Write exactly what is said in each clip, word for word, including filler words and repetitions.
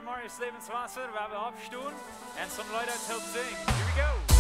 Marius Lebenswasser, wie haben aufstehen und some Lieder to singen. Here we go.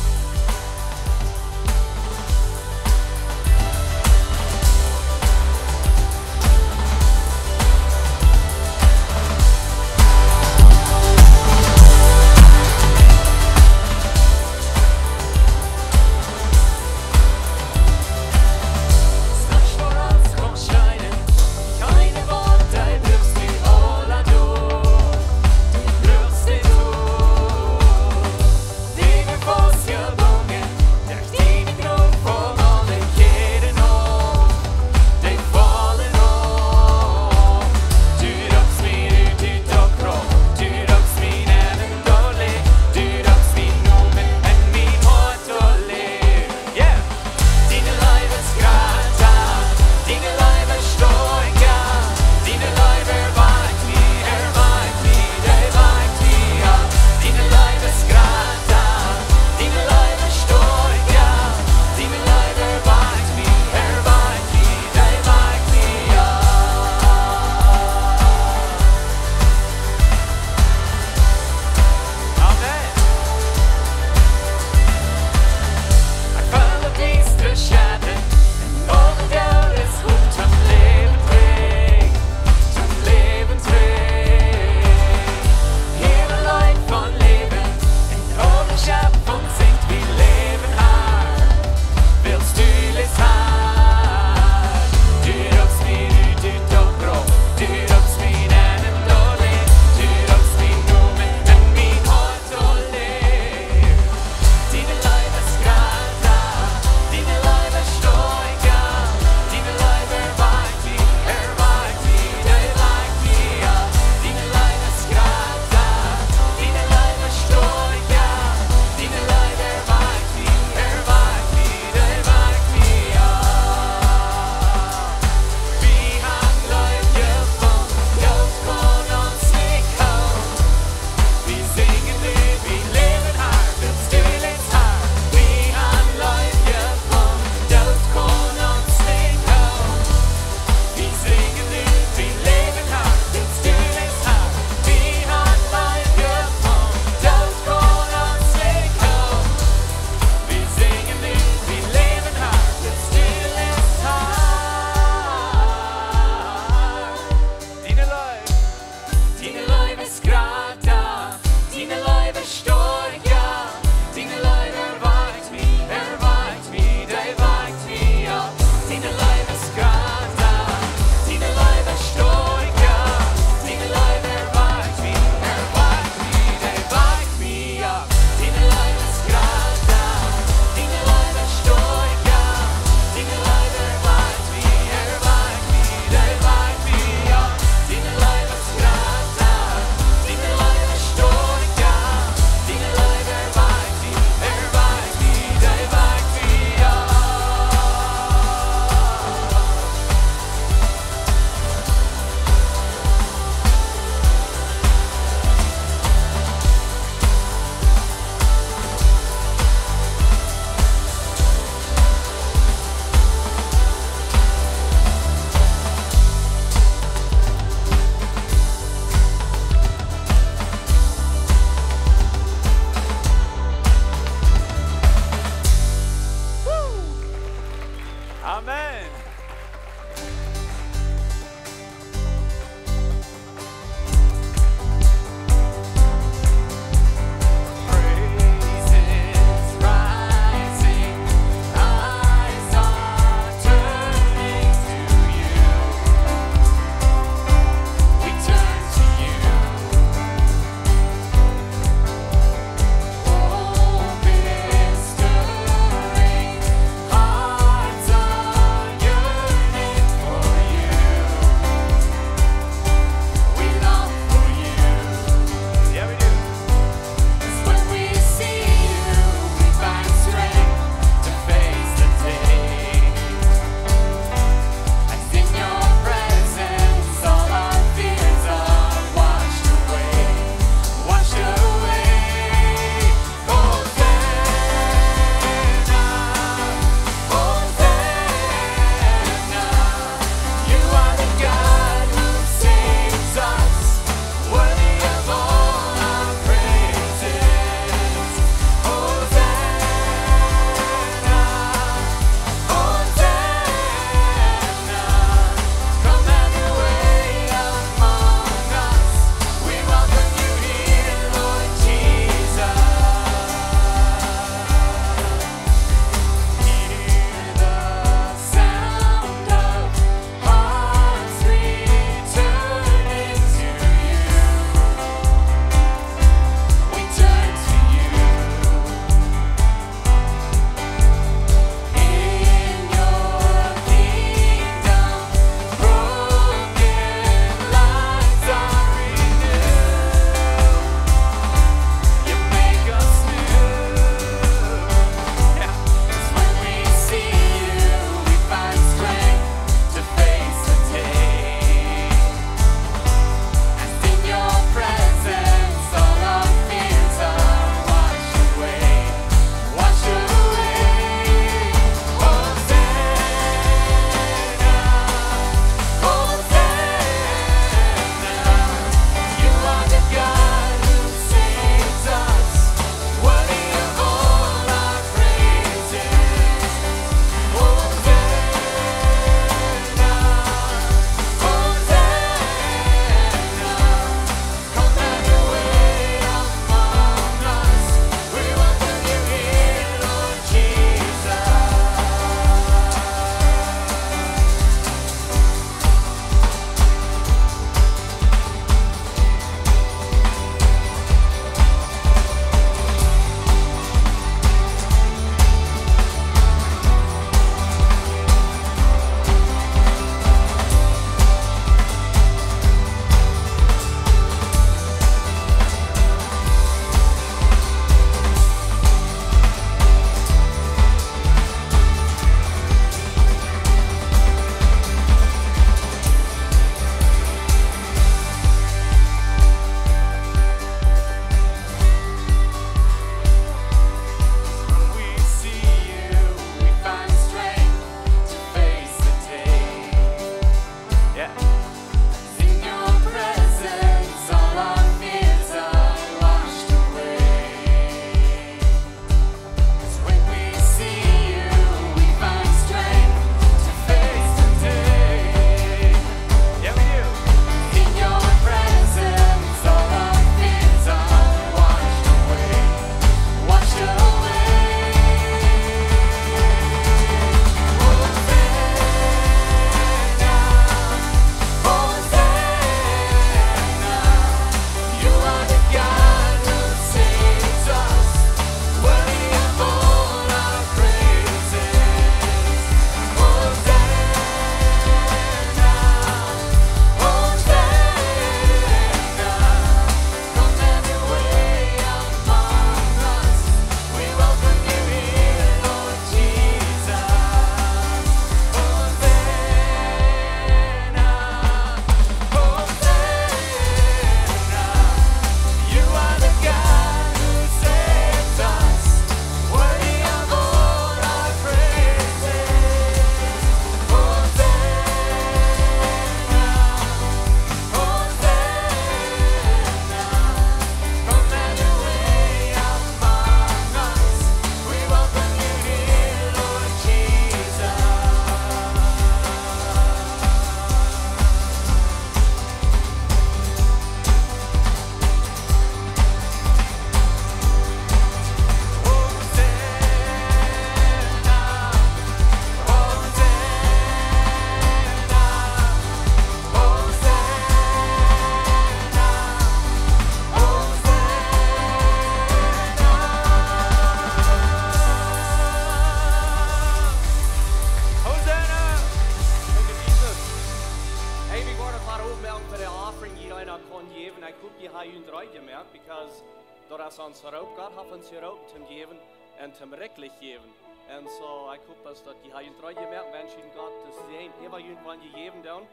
Wie woaren wada oppmoaken fa de offering, jieda eena kaun jäwen. Ekj hop, jie haben junt reed jemoakt, because daut es ons Roop. Gott haft ons jeroopen toom jäwen un toom rikjlich jäwen. Un soo, ekj hop, daut jie haben junt reed jemoakt. Wensch junt Gott to säajnen, äwa junt, wan jie jäwen doonen.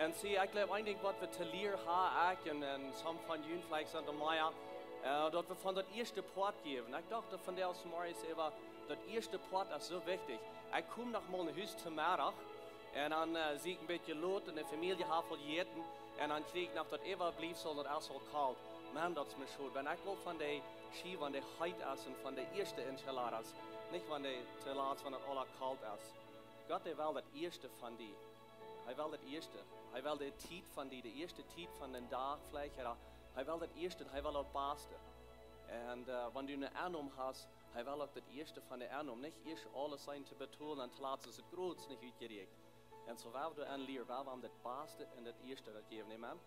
Un see, ekj jleew, een Dinkj, waut wie to lieren haben, ekj un, un some von junt veleicht sent doa mea, äh, daut wie von daut ieeschte Poat jäwen. Ekj docht doa vondoag zemorjes äwa, daut ieeschte Poat es soo wichtich. Ekj kom noch mol no Hus to Meddach un dan, äh, sie ekj een bät lot un de Famielje haft aul jejäten. Un dan kjrie ekj noch daut Äwabliefsel, daut es aul kolt. Maun, daut es mie schod. Wan ekj well von de Schiew, wan dee heet es, un von de ieeschte Enchiladas, nich wan dee to latst, wan daut aula kolt es. Gott, dee well daut ieeschte von die. Hee well daut ieeschte. Hee well de Tiet von die, de ieeschte Tiet von dän Dach veleicht, ooda hee well daut ieeschte, hee well daut baste. Un, äh, wan du ne Ennom hast, hee well uk daut ieeschte von de Ennom. Nich ieescht aules sennen to betolen un to latst es daut Grootste nich utjerieekjt. Un soo woa wie doa aun lieren, woa wie am daut baste un daut ieeschte daut jäwen. Amen.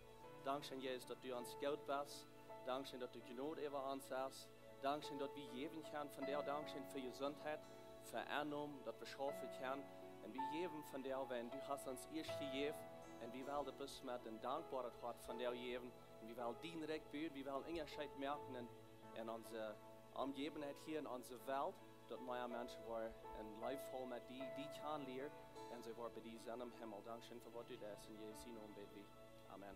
Dankscheen, Jesus, daut du ons goot best. Dankscheen, daut du Jnod äwa ons hast. Dankscheen, daut wie jäwen kjennen vondoag. Dankscheen fa Jesuntheit, fa Ennom, daut wie schaufen kjennen. Un wie jäwen vondoag, wiels du hast ons ieescht jejäft. Un wie wellen daut bloos met een dankboaret Hoat vondoag jäwen. Un wie wellen dien Rikj buen, wie wellen Unjascheet moaken en, en onse Omjäwenheit hia, en onse Welt, daut mea Menschen woaren een Läwen voll met die, die kjanen lieren, un see woaren bie die sennen em Himmel. Dankscheen fa waut du deist, en Jesus sienen Nomen bäd wie. Amen.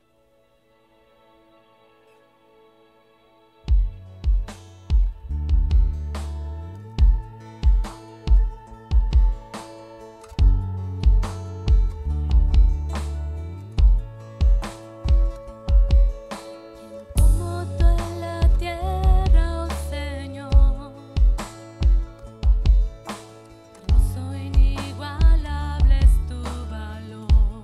Como toda la tierra, oh Señor, hermoso, inigualable es tu valor.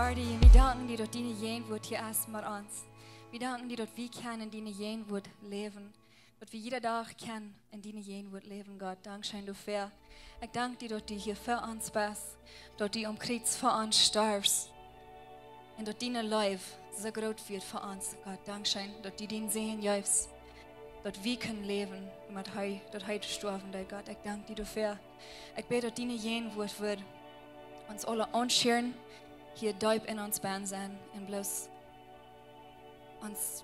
Hardy, wie danken die, daut diene Jäajenwoat hia es met ons. Wie danken die, daut wie kjennen en diene Jäajenwoat läwen. Daut wie jieda Dach kjennen en diene Jäajenwoat läwen, Gott. Dankscheen doafäa. Ekj dank die, daut du hia fa ons best, daut du aum Kjriez fa ons storfst. Un daut diene Leew soo groot wort fa ons, Gott. Dankscheen, daut du dien Sän jeefst, daut wie kjennen läwen, met hee, daut hee to stoawen deed, Gott. Ekj dank die doafäa. Ekj bäd, daut diene Jäajenwoat woat ons aule aunschieren, hia deep en ons bennen sennen un bloos ons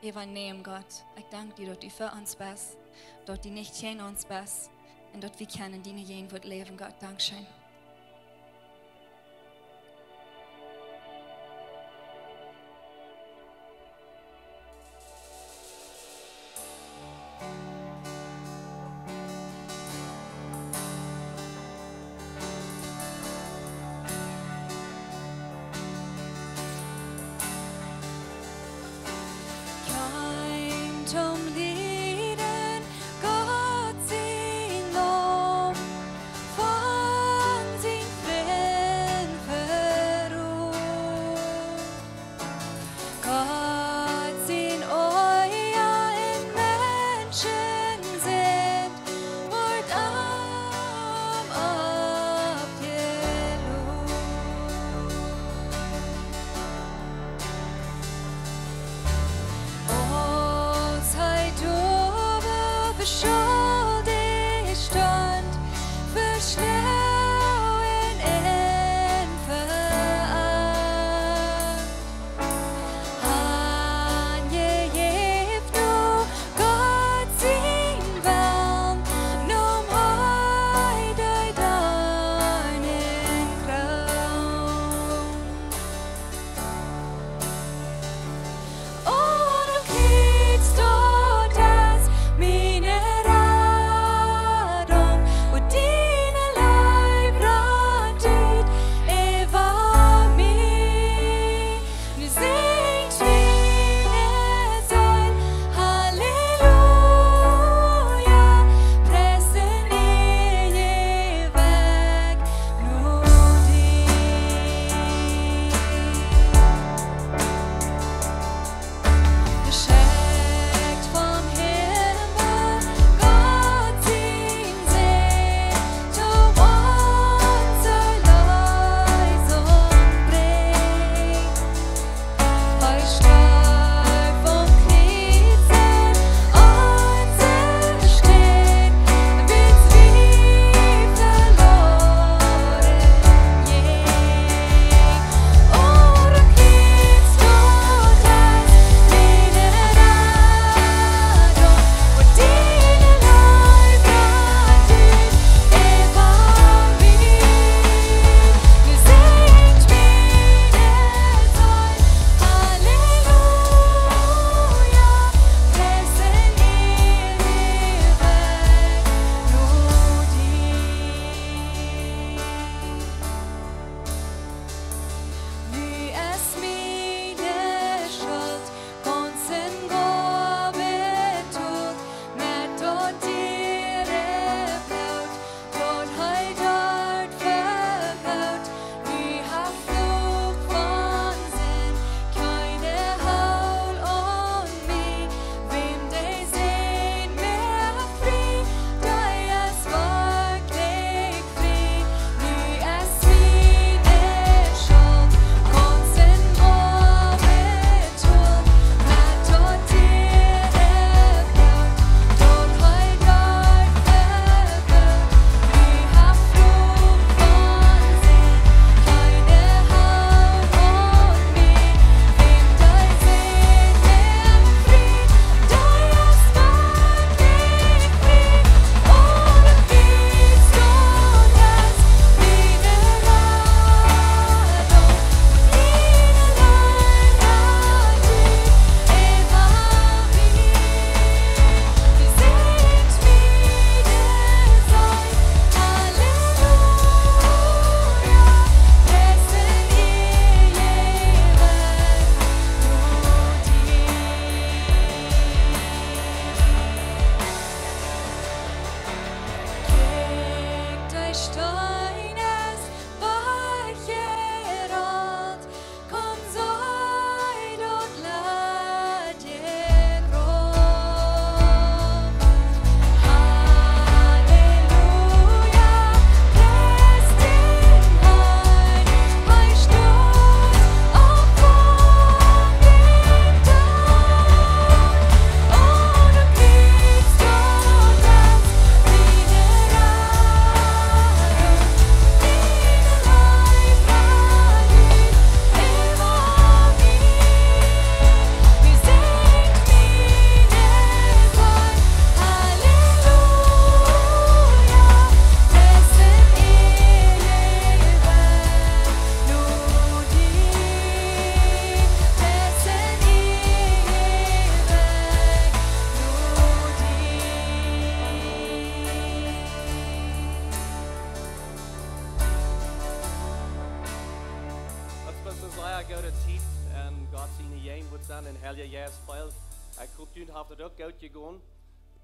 äwanämen, Gott. Ekj dank die, daut du fa ons best, daut du nich jäajen ons best un daut wie kjennen en diene Jäajenwoat läwen, Gott. Dankscheen. Kjeem toom lieden Gott sien Laum von Sea goode Tiet en Gott siene Jäajenwoat sennen un Heilja Jeist feel. Ekj hop, junt haft et uk goot jegonen.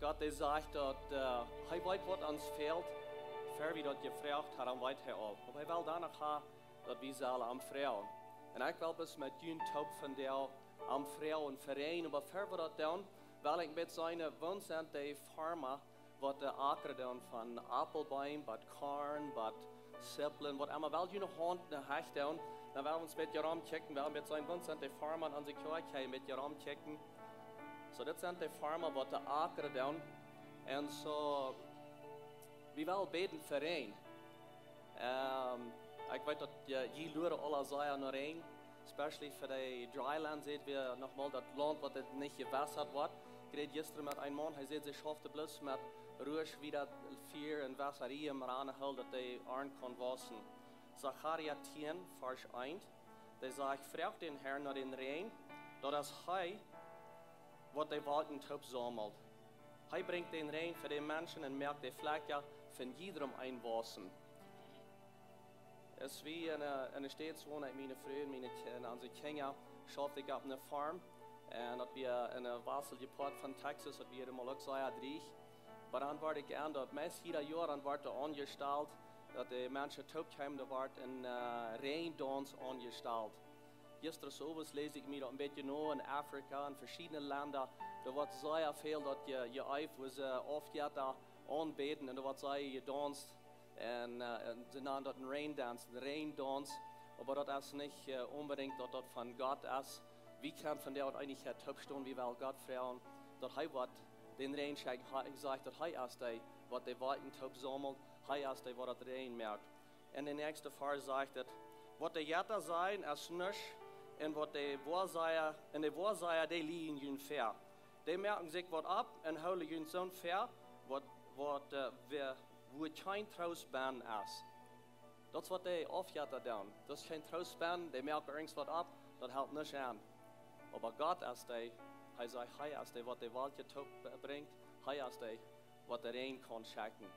Gott, dee sajcht daut, äh, hee weet, waut ons fält, ver wie daut jefroacht haben, weet hee aul. Oba hee well doano haben, daut wie sellen am froagen. Un ekj well bloos met junt toop vondoag am froagen fa Räajen, oba ver wie daut doonen, well ekj met seenen, woo sent dee Farma, waut de Akra doonen, von Aupelbeem, bat Korn, bat Sipplen, waut emma, well june Haunt enne Hecht doonen, dan well wie ons met romkjikjen, well wie met seenen, woo sent dee Farma en onse Kjoakj, met romkjikjen. Soo, dit sent dee Farma, waut de Akra doonen. Un soo, wie wellen bäden fa Räajen. Ähm, ekj weet daut jie, jie luaren aula sea no Räajen, especially fa dee dry land, seenen wie nochmol daut Launt, waut et nich jewessat woat. Ekj räd jistren met een Maun, hee säd, see schaufen bloos met Rusch wieda Fia un Wasserie aum Rand hoolen, daut dee Arnt kaun wausen. Sacharia tieen, Varsch eent, dee sajcht: Froagt dän Herrn no dän Räajen, daut es hee, waut de Wolkjen toop saumelt. Hee brinjt dän Räajen fa de Menschen un moakt de Flakja von jiedrem een wausen. Aus wie en, äh, en de States wonden, ekj, miene Fru un miene Ki-, un onse Kjinja, schauft ekj opp eene Farm. Un daut wia en de westliche Poat von Texas, daut wia emol uk sea drieech. Oba dan wort ekj aun, daut meist jiedet Joa, dan wort doa aunjestalt, daut de Menschen toopkjeemen, doa wort een, äh, Räajendaunz aunjestalt. Jistren Owent läs ekj mie daut een bät no en Afrika, en veschiedne Lenda. Doa wort sea väl daut je, jeeeft, woo see Aufjetta aunbäden un doa wort sea jedaunzt. Un, äh, un see nanen daut een Räajendaunz, een Räajendaunz. Oba daut es nich, äh, onbedinjt daut daut von Gott es. Wie kjennen vondoag en Eenichkjeit toopstonen, wie wellen Gott froagen, daut hee woat dän Räajen schenkjen. Hee, ekj saj, daut hee es dee, waut de Wolkjen toop saumelt, hee es dee, waut daut Räajen moakt. En de näakjste Varsch sajcht et: Waut de Jetta sajen, es nuscht, un waut de Woasaja, un de Woasaja, dee lieejen junt väa. Dee moaken sikj waut opp un hoolen junt soont väa, waut, waut, äh, wua, wua kjeen Troost bennen es. Daut es waut dee Aufjetta doonen. Daut es kjeen Troost bennen, dee moaken irjent waut opp, daut halpt nuscht aun. Oba Gott es dee, hee sajcht, hee es dee, waut de Wolkjen toop brinjt, hee es dee, waut de Räajen kaun schenkjen.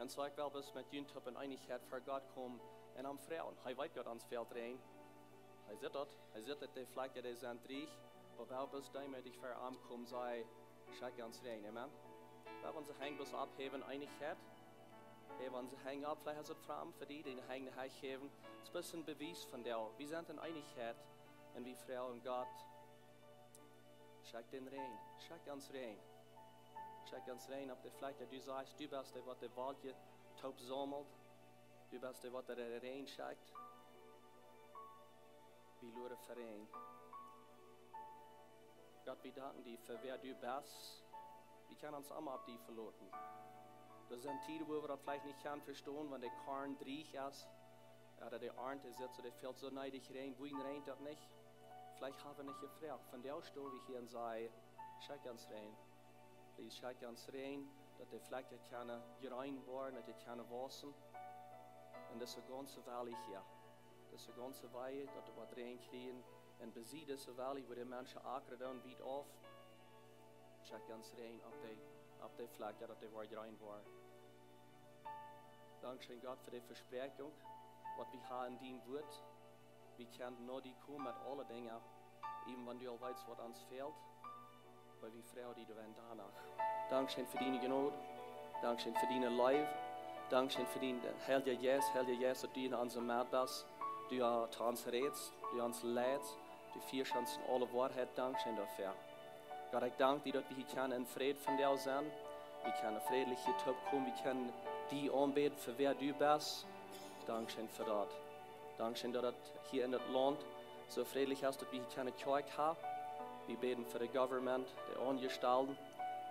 Un soo ekj well bloos met junt toop en Eenichkjeit ver Gott komen un am froagen. Hee weet, daut ons fält Räajen. Hee sitt daut. Hee sitt daut, de Flakja, dee sent drieech. Oba wie wellen bloos deemootich ver am komen, sajen: Schenkj ons Räajen. Amen. Wie wellen onse Henj bloos opphäwen en Eenichkjeit. Häw onse Henj opp, veleicht es et fromm fa die, dee Henj enne Hecht häwen. Et es bloos een Bewies vondoag, wie sent en Eenichkjeit un wie froagen Gott: Schenkj dän Räajen, schenkj ons Räajen. Schenkj ons Räajen opp de Flakja. Du sajchst, du best dee, waut de Wolkjen toop saumelt. Du best dee, waut de Räajen schenkjt. Wie luaren fa Räajen. Gott, wie danken die fa wäa du best. Wie kjennen ons emma opp die veloten. Doa sent Tieden, wua wie daut veleicht nich kjennen vestonen, wan de Korn drieech es. Ooda de Arnt es, soo, dee fält soo needich Räajen, wuarom räajent daut nich? Veleicht hab wie nich jefroacht. Vondoag stonen wie hia un sajen: Schenkj ons Räajen. Please, schenkj ons Räajen, daut de Flakja kjennen jreen woaren, daut dee kjennen wausen. Un daut es de gaunze Welt hia. Daut es de gaunze Welt, daut doa waut Räajen kjrieen. Un besied dise Welt, wua de Menschen Akra doonen, wiet auf. Schenkj ons Räajen opp de, opp de Flakja, daut dee woat jreen woaren. Dankscheen, Gott, fa de Vespräakjunk, waut wie haben en dien Wuat. Wie kjennen no die komen met aule Dinja, even wan du aul weetst, waut ons fält. Oba wie froagen die doano. Dankscheen fa diene Jnod. Dankscheen fa diene Leew. Dankscheen fa dien, äh, Heilja Jeist, Heilja Jeist, daut du en onse Medd best. Du, äh, to ons rätst, du ons leitst, du fieescht ons en aule Woarheit. Dankscheen doafäa. Gott, ekj dank die, daut wie hia kjennen en Fräd vondoag sennen. Wie kjennen frädlich hia toopkomen. Wie kjennen die aunbäden fa wäa du best. Dankscheen fa daut. Dankscheen, daut et hia en daut Launt soo frädlich es, daut wie hia kjennen Kjoakj haben. Wie bäden fa de Government, de Aunjestalden,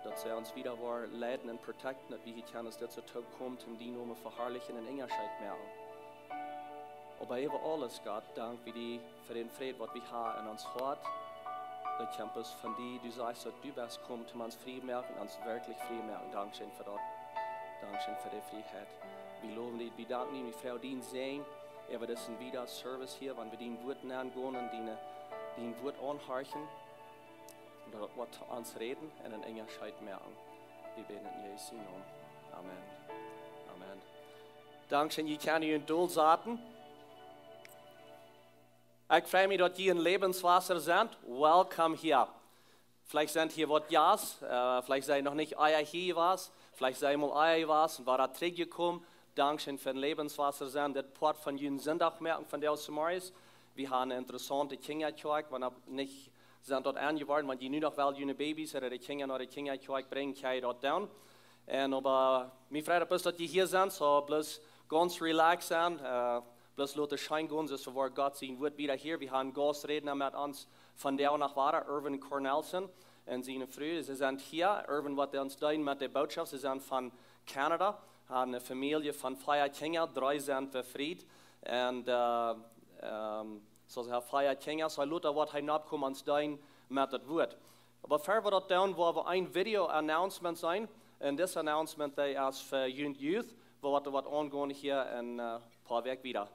daut see ons wieda woaren leiden un protecten, daut wie hia kjennen, daut soo toopkomen, om dienen Nomen veharlichen un Unjascheet moaken. Oba äwa aules, Gott, dank wie die fa dän Fräd, waut wie haben en ons Hoat. Daut kjemt bloos von die. Du sajchst, daut du best jekomen, om ons frie moaken, ons werkjlich frie moaken. Dankscheen fa daut. Dankscheen fa de Frieheit. Wie lowen die, wie danken die, wie froagen dienen Säajen äwa disen wieda Service hia, wan wie dien Wuat aungonen un dien, dien Wuat aunhorchen. Un daut woat to ons räden un en Unjascheet moaken. Wie bäden en Jesus sienen Nomen. Amen. Amen. Dankscheen, jie kjennen junt dolsaten. Ekj frei mie, daut jie en Lebenswasser sent. Welcome hia. Veleicht sent hia waut Jast, äh, veleicht sie noch nich ea hia jewast, veleicht sie mol ea jewast un wada trigjjekomen. Dankscheen fa en Lebenswasser sennen. Dit Poat von jun Sindach moaken von de Samaris. Wie haben eene interessaunte Kjinjakjoakj, wan uk nich sent doa aunjeworden, wan jie nu noch well june Babys ooda de Kjinja no de Kjinjakjoakj brinjen, kjenn jie daut doonen. Un oba mie freit daut, daut jie hia sent, soo bloos gaunz relaxed sennen, äh, bloos lot et scheen gonen, soo aus wie Gott sien Wuat wieda hieren. Wie haben Gaustredna met ons vondoag noch wada, Irvin Cornelsen un siene Fru. See sent hia. Irvin woat ons deenen met de Botschaft. See sent von Kanada, haben eene Famielje von vea Kjinja, dree sent befriet. Un, äh, ähm, soo see haben vea Kjinja, soo lot et waut hia nopp komen, ons deenen met daut Wuat. Oba ea wie daut doonen, woa wie een Video-Announcement seenen. Un dit Announcement, dee es fa june Youth, waut, waut aungonen hia en, äh, poa Wäakj wieda.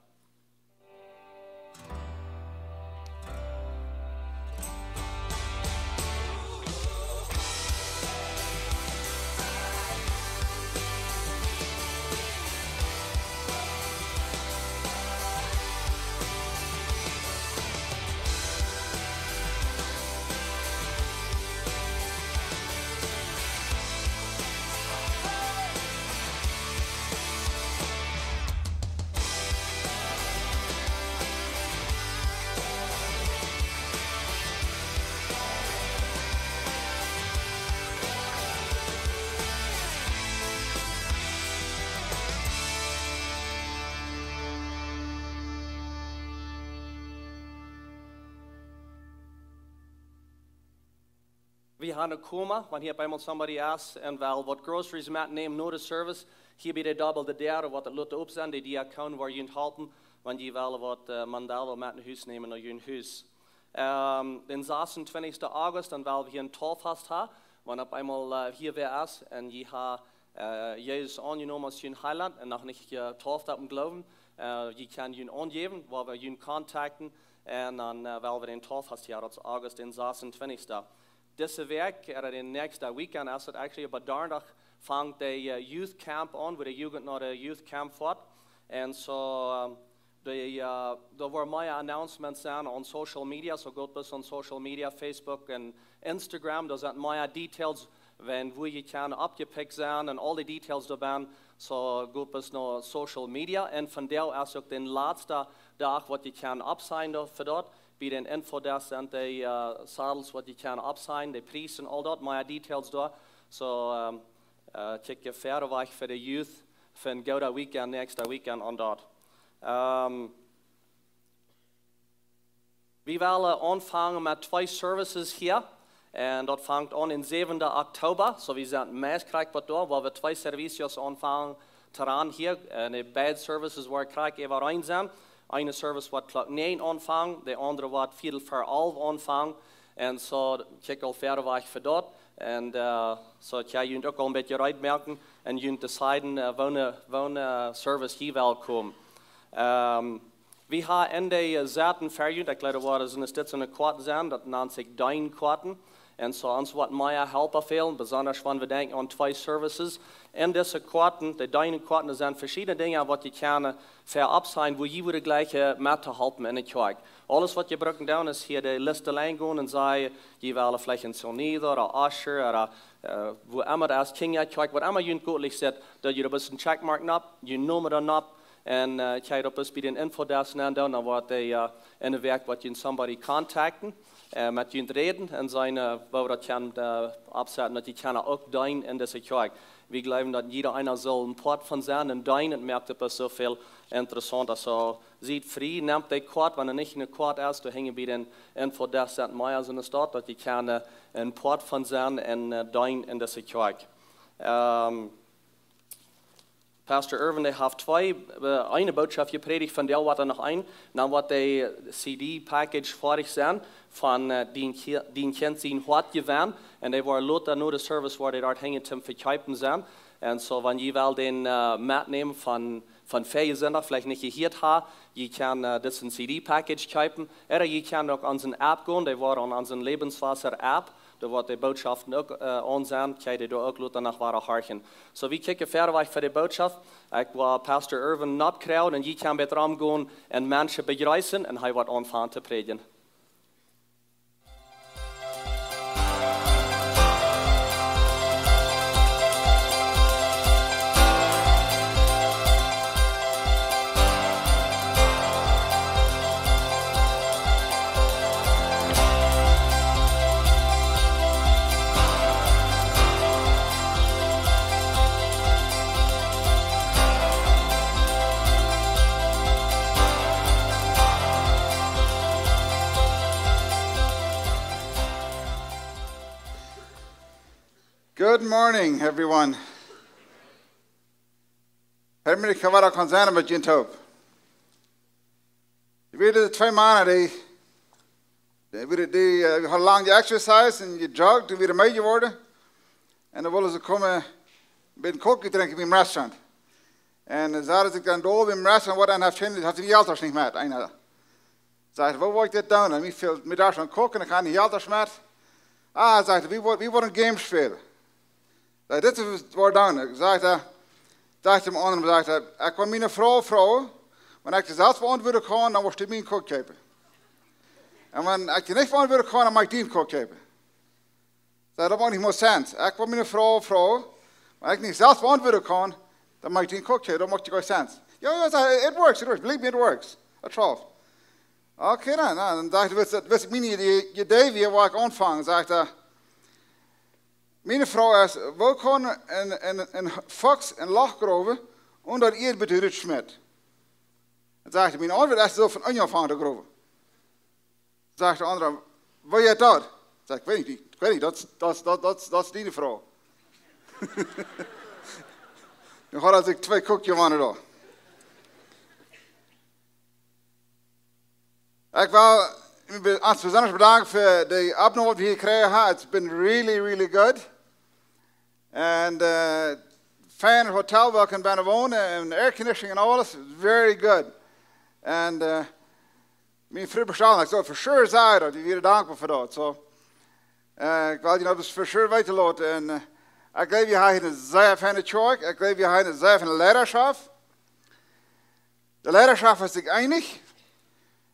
Wie haben een Koma, wan hia bie ons somebody es un well waut Groceries metnämen no de Service, hia bie de Double de Däa, woat et lot opp sennen, de Diakon woat junt halpen, wan jie wellen waut, äh, Mandel met no Hus nämen, no jun Hus. Ähm, dän sasuntwintichsten August, dan well wie hia een Tauffast haben, wan opp eemol, äh, hia wäa es un jie haben, äh, Jesus aunjenomen aus jun Heilaunt un noch nich, äh, jetauft opp dän Gloowen, äh, jie kjennen junt aunjäwen, woa wie junt contacten, un dan, äh, well wie dän Tauffast hia, daut es August dän sasuntwintichsten. Dise Wäakj, ooda dän näakjsten Weekend es et actually, oba Donnadach fangt de, äh, Youth Camp aun, wua de Jugend no de Youth Camp foat. Un soo, ähm, de, äh, doa woaren mea Announcements sennen on Social Media, soo got bloos on Social Media, Facebook un Instagram, doa sent mea Details, wan wua jie kjennen oppjepikjt sennen un aul de Details doa bie. Soo got bloos no Social Media. Un vondoag es uk de latste Dach waut jie kjennen oppsignen doa fa daut. Bie dän Infodesk sent de, äh, Saddles waut jie kjennen oppsignen, de Pries un aul daut, mea Details doa. Soo, ähm, äh, kjikj jie wieda wajch fa de Youth, fa een goodet Weekend, näakjsten Weekend aun daut. Ähm, wie wellen aunfangen met twee Services hia. Un daut fangt aun dän säwenden Oktoba. Soo, wie sent meist krakjt waut doa, woa wie twee Servicios aunfangen to doonen hia. Un de beid Services woaren krakjt äwareen sennen. Eene Service woat Klock näajen aunfangen, de aundre woat Viedel ver alf aunfangen. Un soo, kjikj aul wieda wajch fa daut. Un, äh, soo kjenn jie junt uk aul een bät reed moaken un junt deciden, äh, woone, woone, äh, Service jie wellen komen. Ähm, wie haben en de, äh, Saten verjunt, ekj jleew, woaren soone Stetze enne Koat sennen, daut nant sikj Deenkoaten. Un soo ons woat mea Helpa fälen, besonda wan wie denkjen aun twee Services. En dise Koaten, de Deenkoaten, doa sent veschiedne Dinja waut jie kjennen, äh, fa oppsennen, wua jie wudden jlikjen, äh, met to halpen en de Kjoakj. Aules waut jie brucken doonen es hia de List lang gonen un sajen, jie wellen veleicht een Sonido ooda Usher ooda, äh, wua emma daut es, Kjinjakjoakj, waut emma junt goot jlikjt, daut jie doa bloos een Checkmark nopp, june Nomen doa nopp, un, äh, kjenn jie daut bloos bie dän Infodesk nandoonen, dan woat de, äh, en de Wäakj woat junt somebody contacten, äh, met junt räden un seenen, äh, woo wie daut kjennen, äh, oppsetten, daut jie kjennen uk deenen en dise Kjoakj. Wie jleewen daut jieda eena saul een Poat von sennen un deenen, un moakt et bloos soo väl interessaunta. Soo, siet frie, nemt de Koat, wan et nich eene Koat es, doa hinjen bie dän Infodesk sent mea soone doa, daut jie kjennen, äh, een Poat von sennen un, äh, deenen en dise Kjoakj. Ähm, Pastor Irvin, dee haft twee, äh, eene Botschaft jeprädicht, vondoag woat noch eene. Dan woat de C-D-Package foadich sennen von, äh, Dien Ki-, Dien Kjint sien Hoat jewennen. Un dee woat lota no de Service, woat dee doa hinjen tom vekjeepen sennen. Un soo, wan jie wellen dän, äh, metnämen von, von väajen Sindach, veleicht nich jehieet haben, jie kjennen, äh, dit een C-D-Package kjeepen. Ooda jie kjennen uk aun onse App gonen, dee woat aun onse Lebenswasser App. Doa woat de Bootschoften uk, äh, aun sennen, kjenn jie doa uk lota noch wada horchen. Soo, wie kjikjen wieda wajch fa de Bootschoften. Ekj well Pastor Irwin nopp kjrieen un jie kjennen bät romgonen un Menschen bejreessen un hee woat aunfangen to prädjen. Good morning, everyone. Hei meen ekj wada kaun sennen met junt toop. Wie wieren twee Mana, dee, dee, wie, dee, äh, wie hauden lang jeexercised un jejoggt un wieren meed jeworden. Un dan wullen see komen, een bät Koakj drinken biem Restaurant. Un dan säden see dan doa biem Restaurant, waut dan haft, haft de Jelttasch nich met, eena. Sajcht: "Woo woa ekj dit doonen? Mie fält, mie daut soo een Koakj un ekj hab nich Jelttasch met." "Ah," sajcht hee, "wie woaren, wie woaren een Game spälen." Sajcht: "Dit es waut wie doonen." Sajcht hee, sajcht dee aundra, sajcht hee: "Ekj woa miene Fru froagen, wan ekj dee selfst beauntwuaden kaun, dan woascht du mie een Koakj jäwen. Un wan ekj dee nich beauntwuaden kaun, dan mott ekj die een Koakj jäwen." Sajcht: "Daut moakt nich mol sense. Ekj woa miene Fru froagen, wan ekj nich selfst beauntwuaden kaun, dan mott ekj die een Koakj jäwen. Daut moakt nich sense." "Jo, jo," sajcht hee, "it works, it works. Believe me, it works. Daut schauft." "Okay, dan, dan," sajcht hee, "wist, wist miene Idee, Idee wia, woo ekj aunfangen," sajcht hee. "Miene Froag es, woo kaun een, een, een Fox een Loch growen, onen daut Ieed bie rut schmitt?" Dan sajcht hee: "Mien Auntwuat es, see sull von unjen aunfangen to growen." Sajcht de aundra: "Woo jeit daut?" Sajcht: "Ekj weet nich, ekj weet nich, daut, daut, daut, daut, daut es diene Froag." Nu haud hee sikj twee Koakj jewonnen doa. Ekj well ons besonda bedanken fa de Opnam, waut wie hia jekjräajen haben. It's been really, really good. Un, äh, feinet Hotel, wua wie kjennen wonen, un Airconditioning un aules, very good. Un, äh, mien Fru bestald, ekj saul for sure sajen, daut wie wieren dankboa fa daut. Soo, äh, ekj well junt daut for sure weeten loten. Un, äh, ekj jleew, wie haben hia eene sea fiene Kjoakj. Ekj jleew, wie haben hia eene sea fiene Leidaschoft. De Leidaschoft es sikj eenich.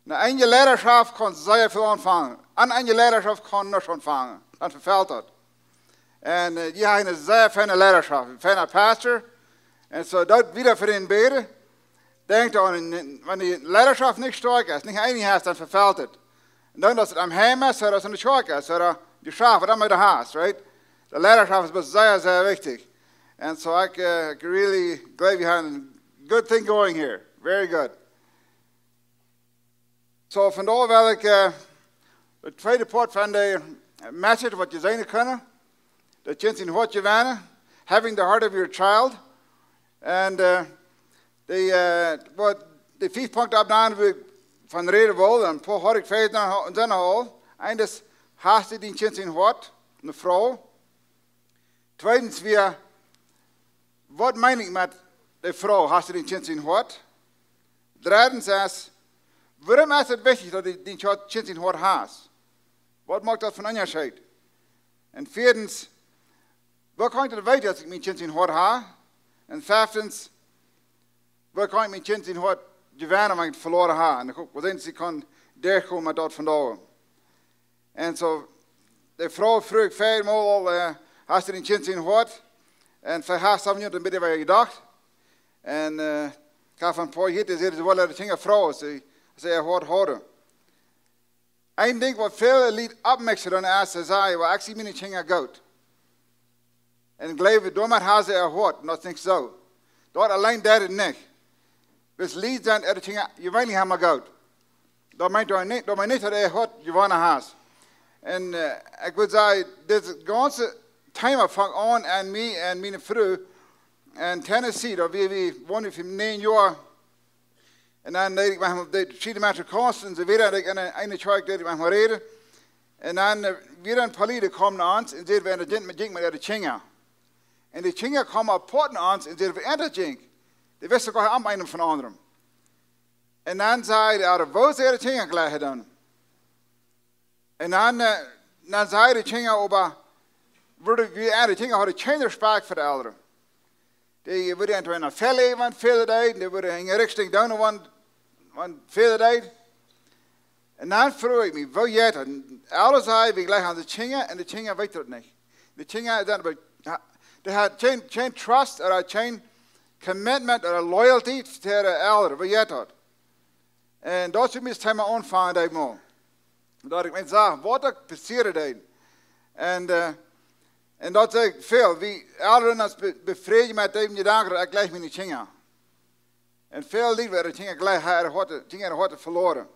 Eene enje Leidaschoft kaun sea väl aunfangen. Eene enje Leidaschoft kaun nuscht aunfangen. Dan vefelt daut. Un, äh, jie haben eene sea fiene Leidaschoft, een fiena Pastor. Un soo, doot wieda fa dän bäden. Denkjt doaraun, wan de Leidaschoft nich stoakj es, nich eenich es, dan vefelt et. Un dan, daut et aum Heim es, ooda daut et enne Kjoakj es, ooda de Schaft, waut emma du hast, right? De Leidaschoft es sea, sea wichtich. Un soo, ekj, äh, ekj really jleew, wie haben a good thing going here. Very good. Soo, vondoag well ekj, äh, daut tweede Poat von de Message, waut jie seenen kjennen, daut Kjint sien Hoat jewennen, Having the Heart of Your Child. Un, äh, de, äh, waut, de fief Punkten opp dän, wua ekj von räden well, un poa haud ekj veleicht noch, un sent aul. Eent es, hast du dien Kjint sien Hoat, eene Fru? Tweedens wia, waut meen ekj met de Fru, hast du dien Kjint sien Hoat? Dreddens es, wuarom es et wichtich, daut du dien Kjint sien Hoat hast? Waut moakt daut fa een Unjascheet? Un vieedens, woo kaun ekj daut weeten, daut ekj mien Kjint sien Hoat hab? Un feftens, woo kaun ekj mien Kjint sien Hoat jewennen, wan ekj et veloaren hab? Un ekj hop, wie seenen, see kaun derchkomen met daut vondoag. Un soo, de Fru fruach veamol aul, äh, hast du dien Kjint sien Hoat? Un veleicht hast du nu een bät wada jedocht. Un, äh, ekj hab een poa hia, dee säden, see wellen äare Kjinja froagen, aus see, aus see äa Hoat hauden. Een Dinkj, waut väle Lied oppmiksen, dan es, see sajen: "Well, ekj sie miene Kjinja goot." Un jleewen, doamet haben see äa Hoat, un daut es nich soo. Daut auleen deit et nich. Wiels Lied sent, äare Kjinja jeweenlich emma goot. Daut meent doch nich, daut meent nich, daut du äa Hoat jewonnen hast. Un, äh, ekj wudd sajen, dit gaunze Thema funk aun aun mie un miene Fru en Tennessee, doa wia wie, wonden wie fa näajen Joa. Un dan deed ekj mau, deed veschiedne Menschen komen, un soo wieren, un ekj en eene, eene Kjoakj deed ekj mau räden. Un dan, äh, wieren een poa Lied kjeemen no ons, un see wieren doa met, jinkj met äare Kjinja. Un de Kjinja kjeemen opp Poat no ons, un see wieren doa jinkj. Dee wisten goanich aun eenen von aundren. Un dan säd ekj: "Woo sent de Kjinja jlikj dan?" Un dan, äh, dan säden de Kjinja oba, wudden wie, de Kjinja hauden kjeen Respekt fa de Elren. Dee wudden entwäda no väle, wan väle deeden, dee wudden en de Richtung doonen, wan, wan väle deeden. Un dan fruach ekj mie, woo jeit daut? Aule säden, wie jlikjen aun de Kjinja, un de Kjinja weeten daut nich. De Kjinja, dan, dee hauden kjeen, kjeen trust, ooda kjeen commitment, ooda loyalty to de Elren. Woo jeit daut? Un daut es mien Thema aunfangen, daut ekj mol. Daut ekj mie sach, waut doa passieren deed. Un, äh, un daut saj ekj väl, wie Elren ons be-, befrieen met dän Jedanken, daut ekj jlikj miene Kjinja. Un väl Lied woaren Kjinja jlikj, äare Hoaten, Kjinja äare Hoaten veloaren.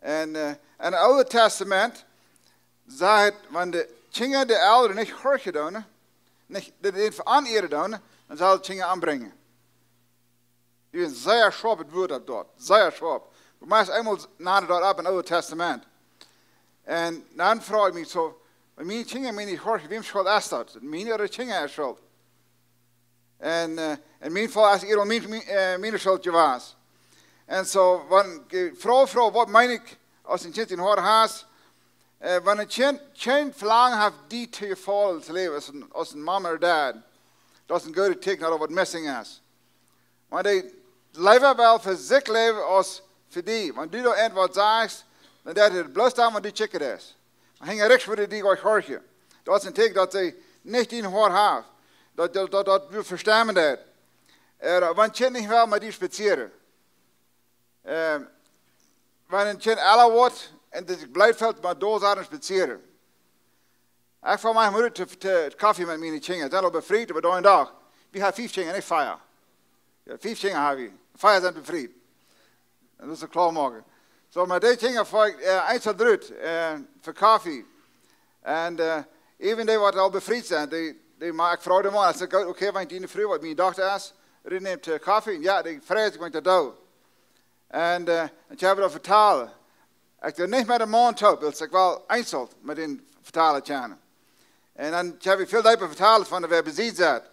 Un, äh, en daut Oole Tastament sajcht, wan de Kjinja de Elren nich horchen doonen, nich, dee, dee veoneren doonen, dan sellen see de Kjinja ombrinjen. Dee es sea scharp, daut Wuat opp doa. Sea scharp. Du moakst eemol no daut opp em Oolen Tastament. Un dan fruach ekj mie soo, wan miene Kjinja mie nich horchen, wäms Schult es daut? Miene ooda de Kjinja äare Schult? Un, äh, en mien Faul es et mien, mien, äh, miene Schult jewast. Un soo, wan, äh, Fru, Fru, waut meen ekj, aus een Kjint een Hoat haft, äh, wan een Kjint, Kjint velangen haft, die to jefaulen, to läwen, aus een, aus een Mom ooda Dad, daut es een goodet Tieekjen, daut waut missing es. Wan dee leewa well fa sikj läwen aus fa die. Wan du doa irjentwaut sajchst, dan deit hee daut bloos dan, wan du kjikjen deist. Wan hee rikjs wudd, dee goanich horchen. Daut es een Tieekjen, daut see nich dien Hoat haft. Daut, daut, daut, daut du vestonen deist. Äh, wan een Kjint nich well met die spazieren. Äh, wan een Kjint ella woat un daut sikj blooda felt, mau doa sennen spazieren. Ekj foa mie mol to, to Koffie met miene Kjinja. Sent aul befriet, oba doa een Dach. Wie haben fief Kjinja, nich vea. Jo, fief Kjinja haben wie. Vea sent befriet. Un daut es kloa moaken. Soo, met dee Kjinja foa ekj, äh, eent soo drut, äh, fa Koffie. Un, äh, even dee waut aul befriet sent, dee, dee moak ekj froag dee mau. Ekj saj, "Goot, okay, wan diene Fru, waut miene Dochta es, rut nemt, äh, Koffie." Un jo, dee freit sikj, wan ekj daut doo. Un, äh, un ekj hab daut vetalt. Ekj doo nich met een Maun toop, wiels ekj well eenzeln met dän vetalen kjennen. Un dan hab ekj väl deepa vetalt von de Website.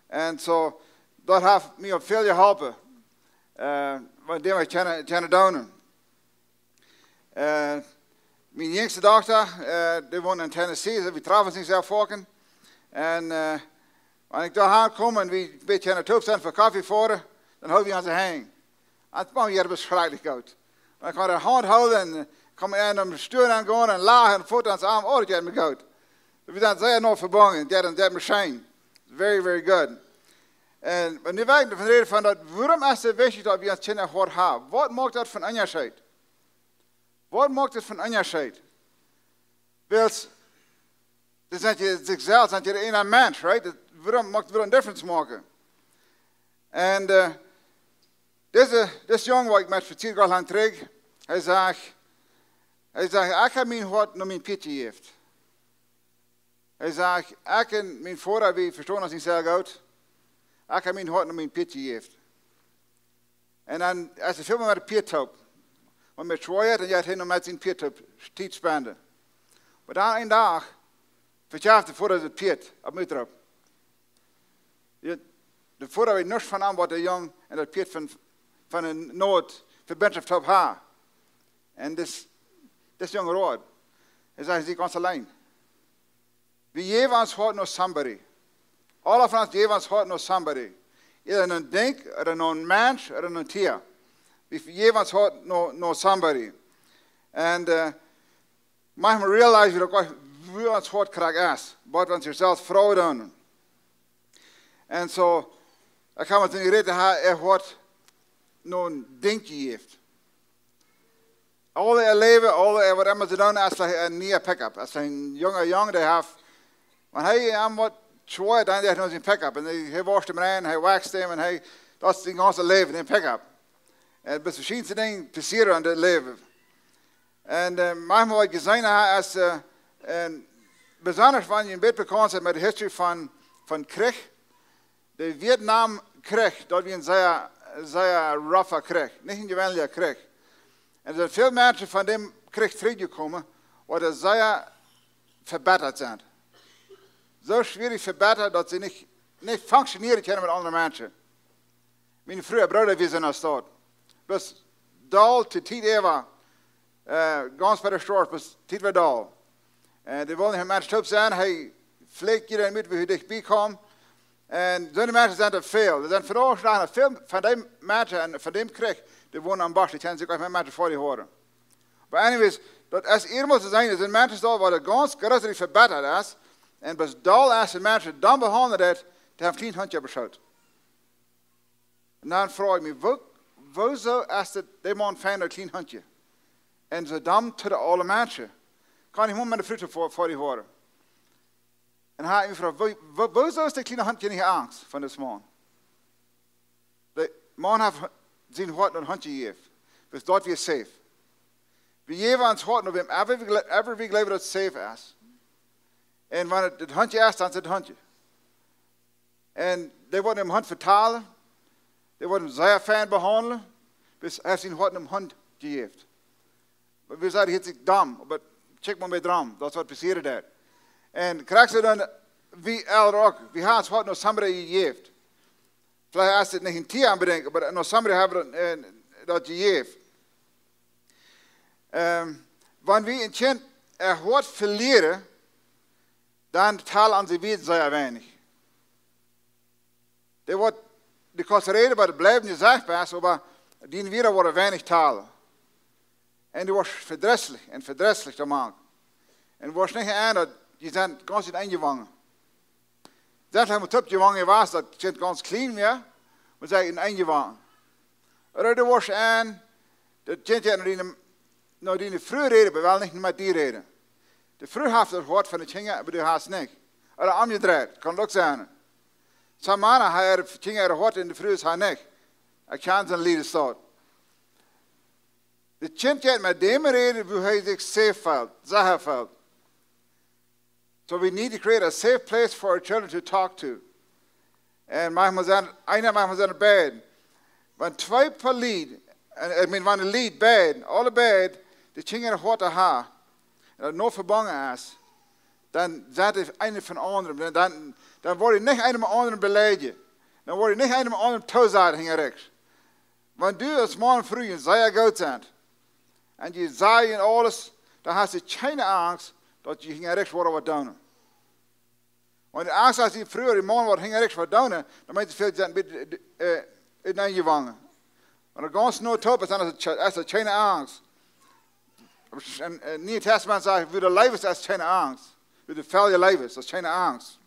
Un soo, daut haft mie uk väl jeholpen, äh, waut dee mie kjennen, kjennen doonen. Äh, miene jinjste Dochta, äh, dee wont en Tennessee, soo wie trafen ons nich sea foaken. Un, äh, wan ekj doa aunkom un wie een bät aun de Toop sent fa Koffie foaren, dan hool wie aun de Henj. Daut moakt mie schrakjlich goot. Wan ekj aun de Haunt hool un, äh, kaun eena aum Stua aungonen un lachen un foten aum Oarm, oh, daut jeit mie goot. Wie sent sea no vebungen, daut, daut jeit mie scheen. Very, very good. Un, oba nu well ekj doavon räden von daut, wuarom es et wichtich daut wie ons Kjinja hoat haben? Waut moakt daut fa een Unjascheet? Waut moakt daut fa een Unjascheet? Wiels, dee sent je sikj selfst, sent je een Mensch, right? Daut, wuarom moakt, wuarom een difference moaken? Un, äh, dise, dise Jung, waut ekj met vezieren Joa lang trigj, hee sajcht, hee sajcht, "Ekj hab mien Hoat no mien Pieet jejäft." Hee sajcht, "Ekj un mien Voda, wie vestonen ons nich sea goot. Ekj hab mien Hoat no mien Pieet jejäft." Un dan, aus hee väl mea met daut Pieet toop, wan mie schwoa, dan jeit hee noch met sien Pieet toop Tiet spenden. Oba dan een Dach vekjeft de Voda daut Pieet opp Moatroop. De, de Voda weet nuscht von am, waut de Jung un daut Pieet von, von eene Noot Vebinjschoft toop haben. Un dis, dis Jung road. Hee sajcht, "Sie gaunz auleen." Wie jäwen ons Hoat no somebody. Aule von ons jäwen ons Hoat no somebody. Eeda no een Dinkj, ooda no een Mensch, ooda no een Tia. Wie jäwen ons Hoat no, no somebody. Un, äh, maunchmol realize wie uk, woo ons Hoat krakjt es, waut wie ons selfst froagen doonen. Un soo, ekj kaun mie nich räden, hee, hee haud no een Dinkj jejäft. Aul äa Läwen, aul äa, waut emma see doonen, es veleicht een niea Pickup. Es een junga Jung, dee haft, wan hee am waut schwoa, dan deit hee no sien Pickup. Un hee, hee wascht am rein, hee wakjst am, un hee, daut es sien gaunzet Läwen, een Pickup. Un daut es daut scheenste Dinkj, passieren en daut Läwen. Un, äh, maunchmol waut ekj jeseenen hab, es, äh, un besonda wan jie een bät bekaunt sent met de History von, von Kjrich, de Vietnam Kjrich, daut wia een sea, sea rougha Kjrich, nich een jeweenlicha Kjrich. Un doa sent väl Menschen von däm Kjrich trigjjekomen, waut sea vebittat sent. Soo schwierich vebittat, daut see nich, nich funktionieren kjennen met aundre Menschen. Miene Fru äa Brooda wia en de Staut. Bloos doll, de Tiet äwa, äh, gaunz bie de Storch, bloos Tiet wia doll. Un dee wullen nich met Menschen toop sennen. Hee flikt jieda Minut, woo hee dicht bie kjemt. Un soone Menschen sent doa väl. Doa sent vondoag noch väl von dee Menschen un von däm Kjrich, dee wonen aum Bosch, dee kjennen sikj uk met Menschen fa die hieren. But anyways, daut es eemol to sennen, doa sent Menschen doa, wua daut gaunz jreslich vebittat es. Un bat doa es, wan Menschen dan behaundelt, dee haben kjeen Haunt jeschult. Un dan froag ekj mie, woo, wuarom es daut, dee Maun fält daut kjliene Hauntje? Un soo dan to de aule Menschen. Kaun ekj mau met de Fru fa, fa die hieren. Un hee haud mie jefroagt, woo, woo, wuarom es daut kjliene Hauntje nich angst von disen Maun? De Maun haft sien Hoat aun daut Hauntje jejäft. Wiels daut wia safe. Wie jäwen ons Hoat no wäm ever wie jle-, ever wie jleewen daut safe es. Un wan et daut Hauntje es, dan es et daut Hauntje. Un dee woaren däm Haunt vetalen, dee woaren däm sea fein behaundlen, bat hee sien Hoat däm Haunt jejäft. Oba wie sajen, hee es domm, oba check mau met domm, daut es waut passieet doa. Un krakjt soo dan, wie Elren uk, wie haben ons Hoat no somebody jejäft. Veleicht es et nich een Tia onbedinjt, oba no somebody haben wie daut, eh, daut jejäft. Ehm, wan wie een Kjint äa Hoat velieren, dan talen onse Wieed sea weinich. Dee woat, dee kaust räden, oba dee blift nich sajcht waut, oba dee Wieed woaren weinich talen. Un dee woat vedrisslich un vedrisslich doamank. Un woat nich enn, daut dee sent gaunz enjewangen. Daut haft mie toop jewangen, wia daut Kjint gaunz kjlien wia, oba see enjewangen. Ooda dee woat enn, daut Kjint no diene, no diene Fru räden, oba well nich met die räden. De Fru haft daut Hoat von de Kjinja, oba du hast nich. Ooda omjedreit, kaun uk sennen. Sommje Mana haben äare Kjinja äa Hoat un de Frues haben nich. Ekj kjan soone Lied, daut. Daut Kjint jeit met däm räden, wua hee sikj safe feelt, secha feelt. So we need to create a safe place for our children to talk to. Un maunchmol sent, eena, maunchmol sent et beid. Wan twee Poa Lied, un, I mean, wan een Lied beid, aule beid, de Kjinja äa Hoat haben, un daut no vebungen es, dan sent dee eena von aundrem. Dan, dan, dan woat nich eena dän aundren beleidjen. Dan woat nich eena dän aundren toosajen hinjarichs. Wan du aus Maun un Fru sea goot sent, un jie sajen aules, dan hast du kjeene Angst, daut jie hinjarichs woaren waut doonen. Wan du Angst hast, daut dee Fru ooda dee Maun waut hinjarichs woat doonen, dan meent daut väl, jie sent een bät, eh, enjewangen. Wan et gaunz no toop es, dan es et kje-, es et kjeene Angst. Oba en, en Niee Tastament sajcht, wua de Leew es, es kjeene Angst. Wua de Fäl Leew es, es kjeene Angst.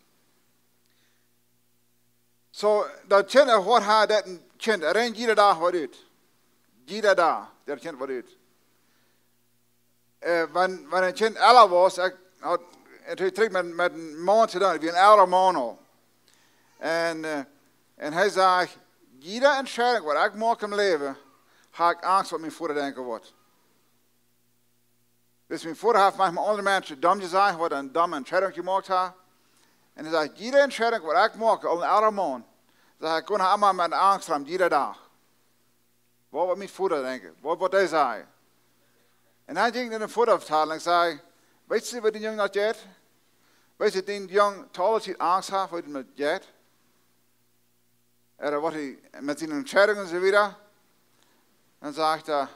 So, daut Kjint, ekj hia haud daut een Kjint, et rand jieda Dach waut ut. Jieda Dach, daut Kjint waut ut. Eh, wan, wan een Kjint ella wia, ekj haud, un hee trigj met, met een Maun to doonen, wia een ella Maun aul. Un, eh, un hee säd, jieda Entscheidunk waut ekj moak em Läwen, hab ekj Angst waut mien Voda denkjen woat. Dus mien Voda haft maunchmol aundre Menschen domm jesajcht, waut eene domme Entscheidunk jemoakt haben. Un hee sajcht, jieda Entscheidunk waut ekj moak, aul een ella Maun, sajcht hee, ekj kunn emma met Angst rom, jieda Dach. Waut woat mien Voda denkjen? Waut woat hee sajen? Un hee jinkj no dän Voda vetalen un säd, weetst du, waut dän Jung daut jeit? Weetst du, daut dän Jung to aule Tiet Angst haft, waut daut jeit? Ooda waut hee met siene Entscheidungen un soo wieda. Dan sajcht hee,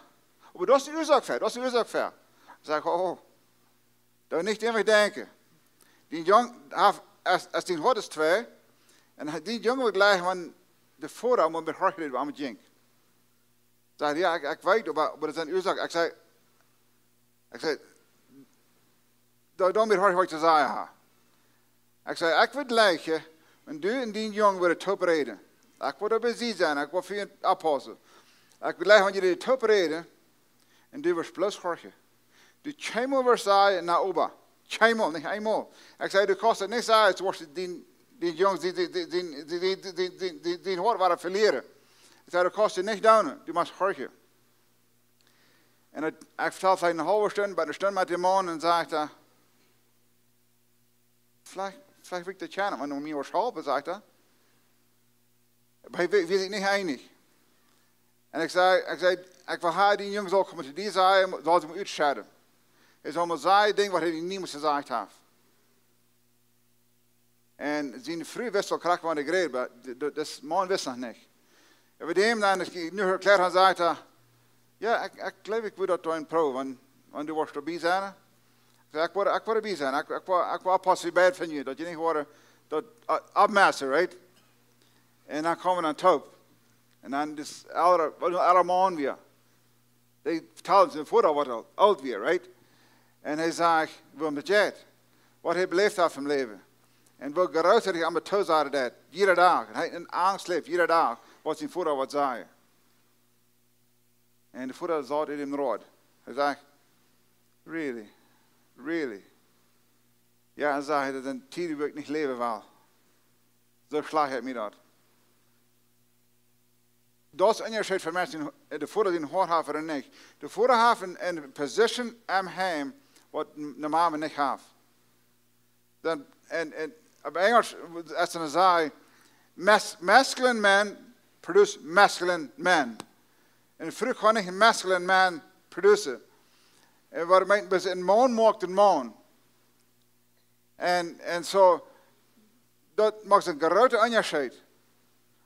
oba daut es de Uasoak fa, daut es de Uasoak fa. Saj ekj, oh, daut nich emma denkjen. Dee Jung haft, aus, aus dee Hoat es twee, un hee, dee Jung woat jlikj, wan de Voda mol met Hoat rät, wua hee jinkj. Sajcht, jo, ekj, ekj weet, oba, oba daut es de Uasoak. Ekj säd, ekj säd, daut, daut mie horchen, waut ekj to sajen hab. Ekj säd, ekj wudd jlikjen, wan du un dee Jung wudden toop räden. Ekj wudd doabie sennen, ekj wudd fa junt oppaussen. Ekj wudd jlikjen, wan jie toop räden, un du wurscht bloos horchen. Du kjeenmol wurscht sajen, na oba. Kjeenmol, nich eemol. Ekj säd, du kaust et nich sajen, du wurscht dän, dän Jung, dän, dän, dän Hoat woaren velieren. Ekj säd, du kaust et nich doonen, du motst horchen. Un et, ekj vetald veleicht eene haulwe Stund, bie eene Stund met dän Maun un säd hee, veleicht, veleicht wudd ekj daut kjennen, wan du mie wurscht halpen, säd hee. Oba hee, wie, wie sent nich eenich. Un ekj säd, ekj säd, ekj well haben, dee Jung saul komen to die sajen, saul sikj mol utschedden. Hee saul mol sajen, Dinja, waut hee niemols jesajcht haft. Un siene Fru wist aul krakjt, waut ekj räd, oba de, de, de Maun wist noch nich. Äwa däm dan, aus ekj nu erkjläat haud, säd hee, jo, ekj, ekj jleew, ekj wudd daut doonen proowen, wan, wan du wurscht doabie sennen. Saj, ekj woa, ekj woa doabie sennen. Ekj, ekj woa, ekj woa oppassen, bie beid von junt, daut jie nich woaren, daut, uh, opmessen, right? Un dan komen wie dan toop. Un dan dis elre, waut een elre Maun wia. Dee vetald, sien Voda woat aul oolt wia, right? Un hee sajcht, woo am daut jeit. Waut hee beläft haft em Läwen. Un woo groot hee am tosajen deit. Jieda Dach. Un hee en Angst läft, jieda Dach, waut sien Voda woat sajen. Un de Voda saut en däm Rot. Hee sajcht, really? Really? Jo, dan sajcht hee, daut sent Tieden, wua ekj nich läwen well. Soo schlajcht es mie daut. Daut es een Unjascheet fa Menschen, de Voda dee een Hoat haft ooda nich. De Voda haft eene, eene Position aum Heim, waut eene Mama nich haft. Dan, en, en opp Enjlisch, aus see sajen, "Mas-, masculine men produce masculine men." Eene Fru kaun nich een masculine man producen. Un waut meent, bie een Maun moakt een Maun. Un, un soo, daut moakt een grooten Unjascheet.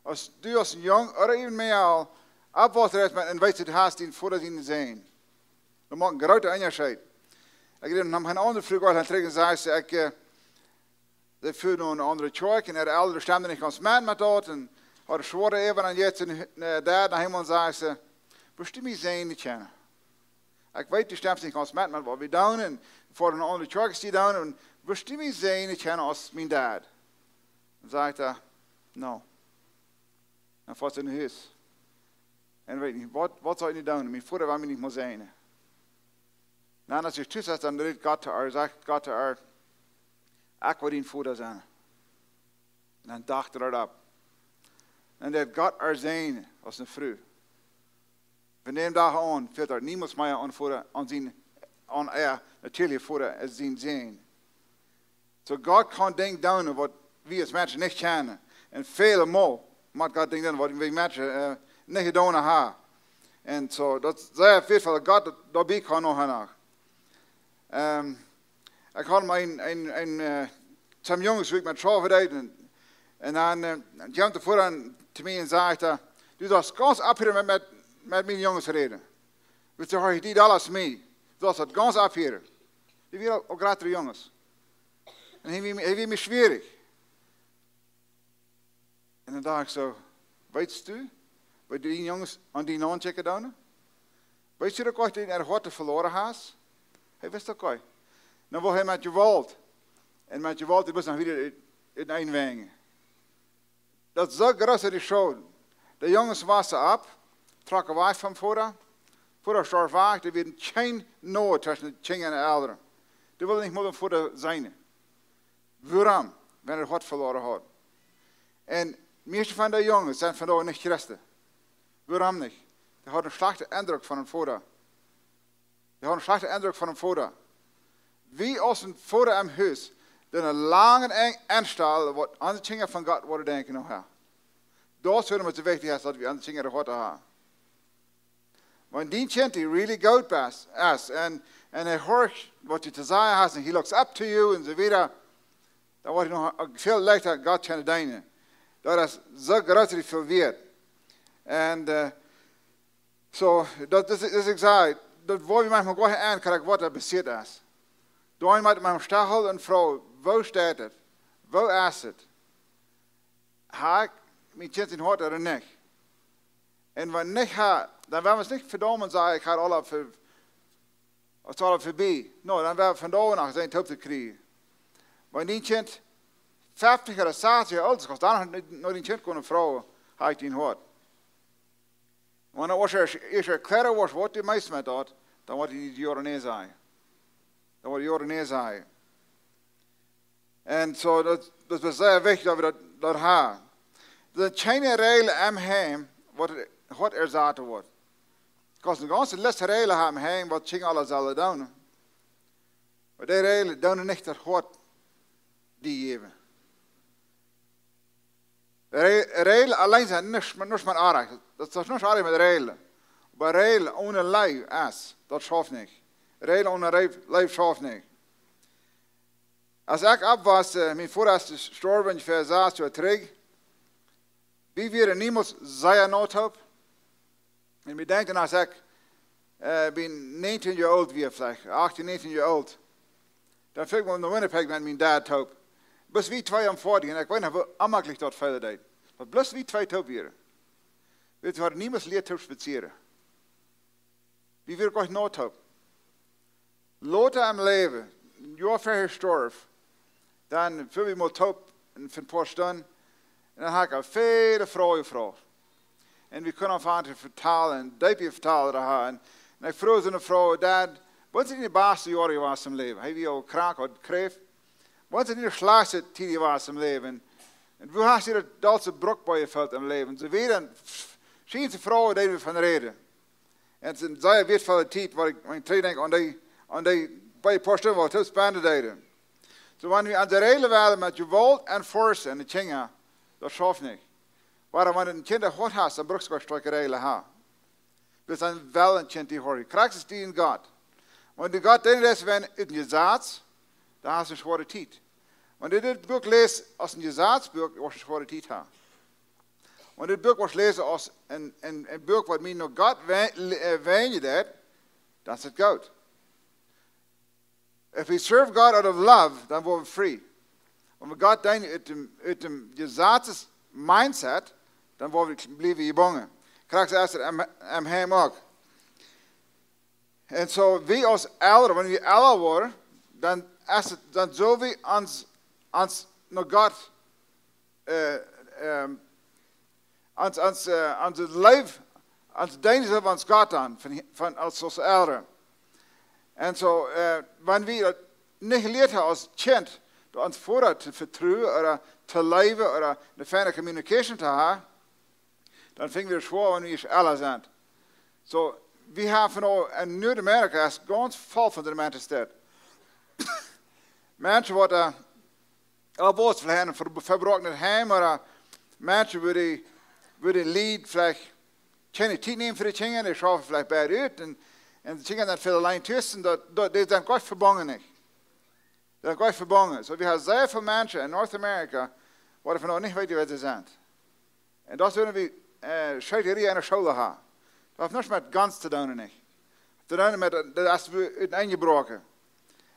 Aus du aus een Jung, ooda even mea aul, oppjewossen best met un weetst, du hast dien Voda sienen Säajen. Daut moakt een grooten Unjascheet. Ekj denkj, noch eene aundre Fru, Gott haft trigj un säd see, ekj, eh, see fua no eene aundre Kjoakj un äare Elren stemden nich gaunz met met daut un hauden schwoare Äwen un jetzt en, eh, doa no Himmel un säd see, "Wurscht du mie säajnen kjennen? Ekj weet, du stemst nich gaunz met met waut wie doonen un fa eene aundre Kjoakj es dee doonen, un wurscht du mie säajnen kjennen aus mien Dad?" Dan sajcht hee, "No." Dan foat see no Hus. Un weet nich, waut, waut saul ekj nu doonen? Mien Voda well mie nich mea säajnen. Dan aus see tus es, dan rät Gott to äa, sajcht Gott to äa, "Ekj woa dien Voda sennen." Un dan docht see doaropp. Un daut Gott äa säajnen aus eene Fru. Von däm Dach aun fält doa niemols mea een Voda aun sien, aun äa natieelja Voda aus sien Säajen. Soo Gott kaun Dinja doonen, waut wie aus Menschen nich kjennen. Un väl mol mott Gott Dinja doonen, waut wie Menschen, eh, nich jedonen haben. Un soo, daut es sea väl, waut Gott doabie kaun noch un noch. Ehm, ekj haud mol een, een, een, eh, twee Junges, wua ekj met schaufen deed. Un, un dan, eh, kjeem de Voda to mie un säd, eh, "Du saust gaunz opphieren met, met, met miene Junges räden. Wiels see haben dee dolla aus mie. Du saust daut gaunz opphieren." Dee wieren uk jratre Junges. Un hee wia, hee wia mie schwierich. Un dan docht ekj soo, "Weetst du, waut dee Junges aun die nochecken doonen? Weetst du daut du dee en äa Hoat veloaren hast?" Hee wist daut uk. Dan wull hee met Jewault. Un met Jewault, dee wist noch wieda ut, ut een Wenj. Daut es soo groot, daut es soo. De Junges wossen opp, trocken wajch vom Voda. Voda storf wajch, doa wia kjeen Noah tweschen de Kjinja un de Elren. Dee wullen nich mol dän Voda seenen. Wuarom? Wiels hee daut Hoat veloaren haud. Un mieeschte von de Junges sent vondoag nich Christen. Wuarom nich? Dee hauden eenen schlajchten Endruck von dän Voda. Dee hauden eenen schlajchten Endruck von dän Voda. Wie aus een Voda em Hus, dee eenen langen En-, Enstell, waut onse Kjinja von Gott woaren denkjen, nohäa. Daut es wuarom et soo wichtich es, daut wie onse Kjinja daut Hoat haben. Wan dien Kjint dee really goot es, es, un, un hee horcht, waut du to sajen hast, un he looks up to you, un soo wieda, dan woat hee noch väl leichta Gott kjennen deenen. Daut es soo groot, daut hee väl wieet. Un, eh, soo, daut es, es ekj saj, daut woa wie maunchmol goa aun kjrieen, waut doa passieet es. Doa met mien Stachel un Fru, woo steit et? Woo es et? Hab ekj mien Kjint sien Hoat ooda nich? Un wan nich, ha, dan woa wie ons nich vedaumen un sajen, ekj ha aul ver-, et es aul verbie. No, dan woa wie vondoag noch sennen toop to kjrieen. Wan dien Kjint feftich ooda sastich Joa oolt es, dan no dien Kjint gonen un froagen, hab ekj dien Hoat? Wan hee ieescht, ieescht erkjlären woat, waut du meenst met daut, dan woat hee die Joaren nä sajen. Dan woat hee Joaren nä sajen. Un soo, daut, daut es sea wichtich, daut wie daut, daut haben. Doa sent kjeene Räajlen em Heim, waut, waut ersaten woat. Du kaust eene gaunze List Räajlen haben em Heim, waut Kjinja aules sellen doonen. Oba dee Räajlen doonen nich daut Hoat die jäwen. Re-, Räajlen auleen sent nuscht, nuscht met oajch. Daut es nuscht oajch met Räajlen. Oba Räajlen one Leew es, daut schauft nich. Räajlen one Leew, Leew schauft nich. Aus ekj oppwoss, eh, mien Voda es jestorwen ver sas Joa trigj. Wie wieren niemols sea notoop. Un wie denkjen, aus ekj, eh, bie näajentieen Joa oolt wia, veleicht achttieen, näajentieen Joa oolt. Dan fung wie no Winnipeg met mien Dad toop. Bloos wie twee aum Foa, un ekj weet noch, woo onjemaklich daut feelen deed. Oba bloos wie twee toop wieren. Wie hauden niemols jelieet toop spazieren. Wie wieren goanich no toop. Lota em Läwen, een Joa ver hee storf, dan fuaren wie mol toop fa een poa Stunden. Un dan haud ekj aul väle Froagen jefroacht. Un wie kunnen aunfangen to vetalen, un deepe vetalen to haben. Un ekj fruach soone Froag: "Dad, waut sent diene baste Joaren jewast em Läwen?" Hee wia aul krank, haud Kjräft. "Waut sent diene schlajchtste Tieden jewast em Läwen? Un woo hast du daut dollste Bruck bie jefeelt em Läwen?" Soo wieren, schienen see Froagen, dee wie von räden. Un daut es eene sea wieetvolle Tiet, waut ekj, wan ekj trigj denkj aun dee, aun dee poa Stunden, waut wie toop spenden deeden. Soo, wan wie aun de Räajel wieren met Jewault enforcen un de Kjinja, daut schauft nich. Oba wan du een Kjint daut hast, dan bruckst du kjeene stoakje Räajel haben. Bloos dan well een Kjint die horchen. Krakjt soo es daut met Gott. Wan du Gott deenen deist, wan ut een Jesaz, dan hast du eene schwoare Tiet. Wan du dit Buak läst aus een Jesazbuak, woascht du eene schwoare Tiet haben. Wan du dit Buak woascht läsen aus een, een, een Buak, waut mie no Gott we-, le-, äh, wenjen deit, dan es daut goot. If we serve God out of love, dan woa wie free. Wan wie Gott deenen ut däm, ut däm Jesazes Mindset, dan woa wie, bliewen jebungen. Krakjt soo es daut em, em Heim uk. Un soo, wie aus Elren, wan wie Elren woaren, dan es daut, dan sell wie ons, ons no Gott, äh, ähm, ons, ons, äh, ons Läwen, ons Deenst aun ons Gott aun, von, von ons aus Elren. Un soo, äh, wan wie daut nich jelieet haben aus Kjint, daut ons Voda to vetruen ooda to leewen ooda eene feine communication to haben, dan finj wie daut schwoa, wan wie Elren sent. Soo, wie haben nu en Nuadamerika es gaunz voll von de Menschen staut. Menschen, waut, äh, oppwossen veleicht en ver-, vebroakenet Heim, ooda Menschen, wua dee, wua dee Lied veleicht kjeene Tiet nämen fa de Kjinja, dee schaufen veleicht beid ut, un, un de Kjinja sent väl auleen tus, un daut, daut, dee sent goanich vebungen, nich? Dee sent goanich vebungen. Soo, wie haben sea väl Menschen en North America, waut wie nu nich weeten, wäa see sent. Un daut sent wie, äh, Scheeterien en de School haben. Daut haft nuscht met Guns to doonen, nich? To doonen met, daut es wie ut eenjebroaken.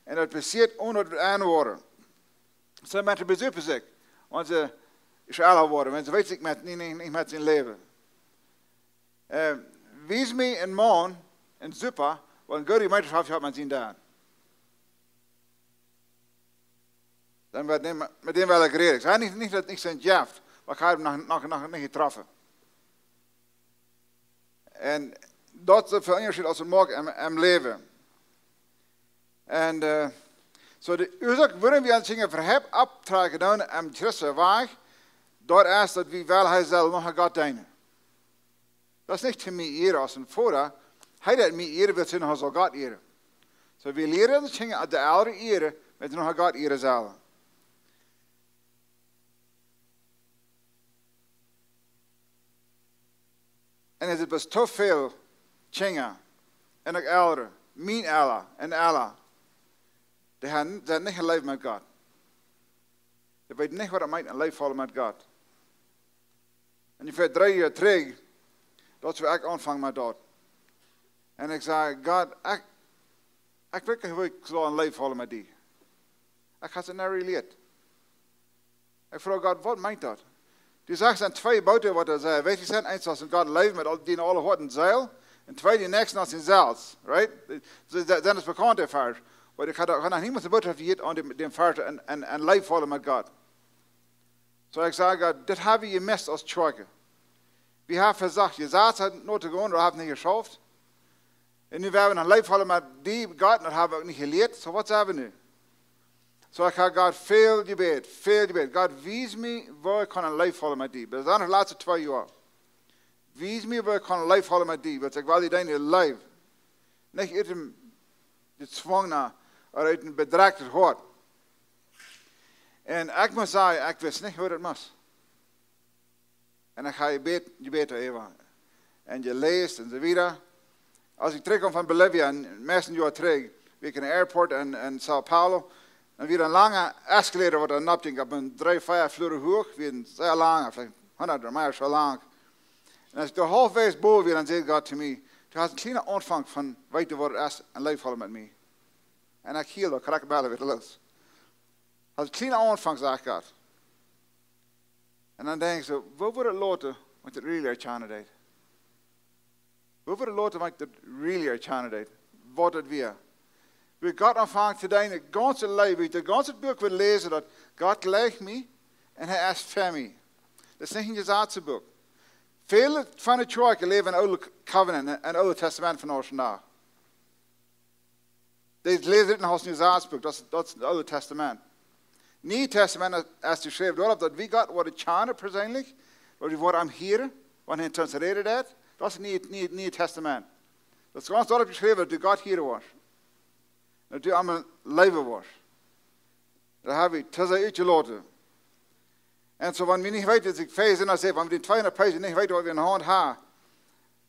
Un daut passieet onen daut wie enwoaren. Soo Menschen besupen sikj, wan see Elren woaren, wan see weeten sikj met, nich, nich, nich met sien Läwen. Äh, wies mie een Maun, een Supa, waut eene goode Jemeenschoft haft met sien Dad. Dan woat dee, met däm well ekj räden. Ekj saj nich, nich daut nich sent jeft, oba ekj hab noch, noch, noch nich jetroffen. Un daut es de Unjascheet aus wie moaken em, em Läwen. Un, äh, soo de Uasoak, wuarom wie ons Kjinja vehoopt opptrakjen doonen em Christenwajch, daut es daut wie wellen, hee saul noch Gott deenen. Daut es nich to mien Ieren aus een Voda. Hee deit mie ieren, wiels hee noch saul Gott ieren. Soo, wie lieren onse Kjinja de Elren ieren, wiels see noch Gott ieren sellen. Un et sent bloos too väl Kjinja, un uk Elren, mien Elren un Elren, dee han, sent nich em Läwen met Gott. Dee weeten nich, waut daut meent, em Läwen faulen met Gott. Un ekj ver dree Joa trigj, daut wia ekj aunfunk met daut. Un ekj saj: "Gott, ekj, ekj weet nich, woo ekj saul em Läwen faulen met die. Ekj hab daut nich jelieet." Ekj fruach Gott: "Waut meent daut?" Du sajchst, daut twee Booten, waut doa sea wichtich sent. Eent es aus een Gott läwen met aul dien aule Hoat un Seel. Un twee, dien Näakjsten aus die selfst, right? Daut, daut, daut es bekaunt, de Varsch. Oba ekj hab, hab noch niemols eene Bootschoft jehieet aun dän, dän Varsch en, en, em Läwen faulen met Gott. Soo, ekj saj: "Gott, dit hab wie jemist aus Kjoakj. Wie haben vesocht, Jesaz no to gonen, daut haft nich jeschauft. Un nu well wie em Läwen faulen met die, Gott, daut hab wie uk nich jelieet. Soo, waut sent wie nu?" Soo, ekj hab Gott väl jebät, väl jebät: "Gott, wies mie, woo ekj kaun em Läwen faulen met die. Besonda de latste twee Joa. Wies mie, woo ekj kaun em Läwen faulen met die, wiels ekj well die deenen em Läwen. Nich ut een jezwungna ooda ut een bedrekjtet Hoat." Un ekj mott sajen, ekj wist nich, woo daut must. Un ekj hab jebät, jebät doaräwa. Un jeläst un soo wieda. Aus ekj trigjkjeem von Bolivia, een, meist een Joa trigj, wia ekj em Airport en, en Sao Paulo. Un wia een langa Escalator, waut doa nopp jinkj, opp een dree, vea Flure huach, wia een sea langa, veleicht hundat ooda mea soo lang. Un aus ekj doa haulfweg bowen wia, dan säd Gott to mie: "Du hast een kjlienen Aunfank von weeten, waut daut es, em Läwen faulen met mie." Un ekj hiel daut, krakjt bellen wia daut loos. Aus kjliena Aunfank, sajcht Gott. Un dan denkj ekj soo, woo wudd daut loten, wan ekj daut really erkjanen deed? Woo wudd daut loten, wan ekj daut really erkjanen deed? Waut daut wia. Woo Gott aunfangt to denkjen, de gaunze Läwen, de gaunze Buak wudd läsen, daut Gott jleicht mie un hee es fa mie. Daut es nich een Jesazbuak. Väle von de Kjoakjen läwen em Oole Covenant, em Oole Tastament vondoag dän Dach. Dee läsen dit aus een Jesazbuak, daut, daut es daut Oole Tastament. Niee Tastament es, es jeschräwen doaropp, daut wie Gott woaren kjanen perseenlich, daut wie woaren am hieren, wan hee to ons räden deit. Daut es Niee, Niee, Niee Tastament. Daut es gaunz doaropp jeschräwen, daut du Gott hieren woascht. Daut du am leewen woascht. Daut hab wie to sea utjeloten. Un soo, wan wie nich weeten, aus ekj Varsch sas sajcht, wan wie dän tweehundat Peso nich weeten, waut wie enne Haunt haben,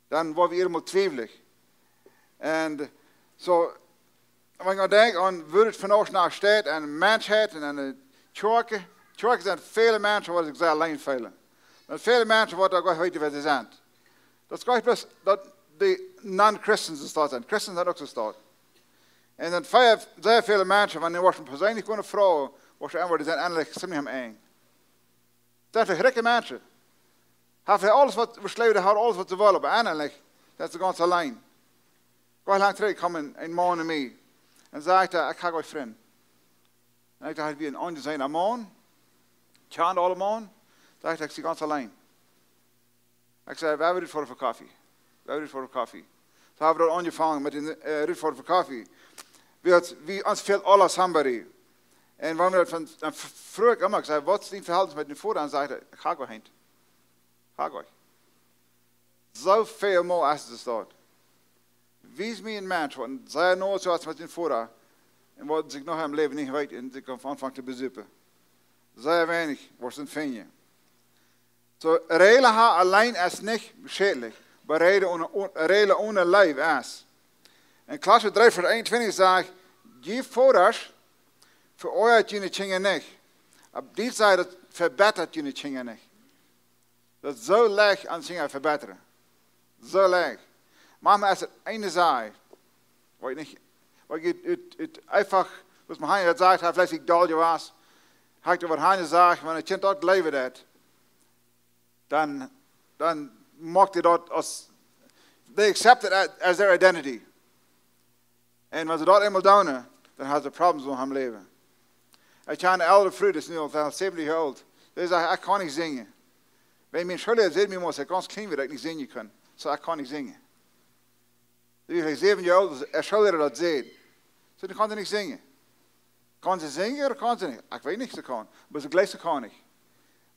dan woa wie emol twiewlich. Un soo, wan ekj dan denkj aun woo et vondoag noch steit, aun Menschheit un aun de Kjoakjen. Kjoakjen sent väle Menschen, waut sikj sea auleen feelen. Un väle Menschen, waut doa goanich weeten, wäa see sent. Daut es goanich bloos daut de Non-Christen soo sent. Christen sent uk soo. Un dan sea, sea väle Menschen, wan du woascht perseenlich kjennen froagen, woascht du eefach, dee sent eejentlich ziemlich aum Enj. Daut sent rikje Menschen. Haben aules waut, veschliewen, haben aules waut see wellen, oba eejentlich sent see gaunz auleen. Goanich lang trigj kjeem een, een Maun no mie un säd: "Ekj hab goanich Frind." Un ekj docht, hee wia een aunjeseena Maun, kjand aule Maun. Docht ekj, ekj sie gaunz auleen. Ekj säd: "Wie haben dit fa, fa Koffie. Wie haben dit fa, fa Koffie." Soo haben wie dan aunjefongen met dän, äh, dit fa, fa Koffie. Wie ons, wie ons fält aule somebody. Un wan wie daut von, dan f-, fruach ekj emma, ekj säd: "Waut es dien Vehältnis met dien Voda?" Un säd hee: "Ekj hab goanich. Ekj hab goanich." Soo väl mol es et doa. Wies mie een Mensch, waut sea noda soo es met sien Voda, un waut sikj noch em Läwen nich weet un sikj aunfangt to besupen. Sea weinich woascht du finjen. Soo, Räajlen haben auleen es nich schädlich, oba Räajlen onen, onen, Räajlen onen Leew es. En Kolossa dree Varsch eenuntwintich sajcht: "Jie Vodasch, veoajat june Kjinja nich." Opp Dietsch sajcht et: "Vebittat june Kjinja nich." Daut es soo leicht, aun Dinja to vebittren. Soo leicht. Mama, es et eene Sach, waut ekj nich, waut ekj ut, ut, ut eefach, waut mien Hanja daut sajcht, hee veleicht sikj doll jewast, hab ekj waut Hanja sajcht, wan een Kjint daut leewen deit, dan, dan moakt hee daut aus, they accept it as, as their identity. Un wan see daut eemol doonen, dan haben see problems en äa Läwen. Ekj hab eene eldre Fru, dee es nu aul säwentig Joa oolt. Dee sajcht: "Ekj kaun nich sinjen." Wan mien Schoolliera säd mie mol, aus ekj gaunz kjlien wia, daut ekj nich sinjen kunn. Soo, ekj kaun nich sinjen. Dee wia säwen Joa oolt, aus de Schoolliera daut säd. Soo, dan kunn see nich sinjen. Kaun see sinjen ooda kaun see nich? Ekj weet nich, see kaun. Oba see jleeft, see kaun nich.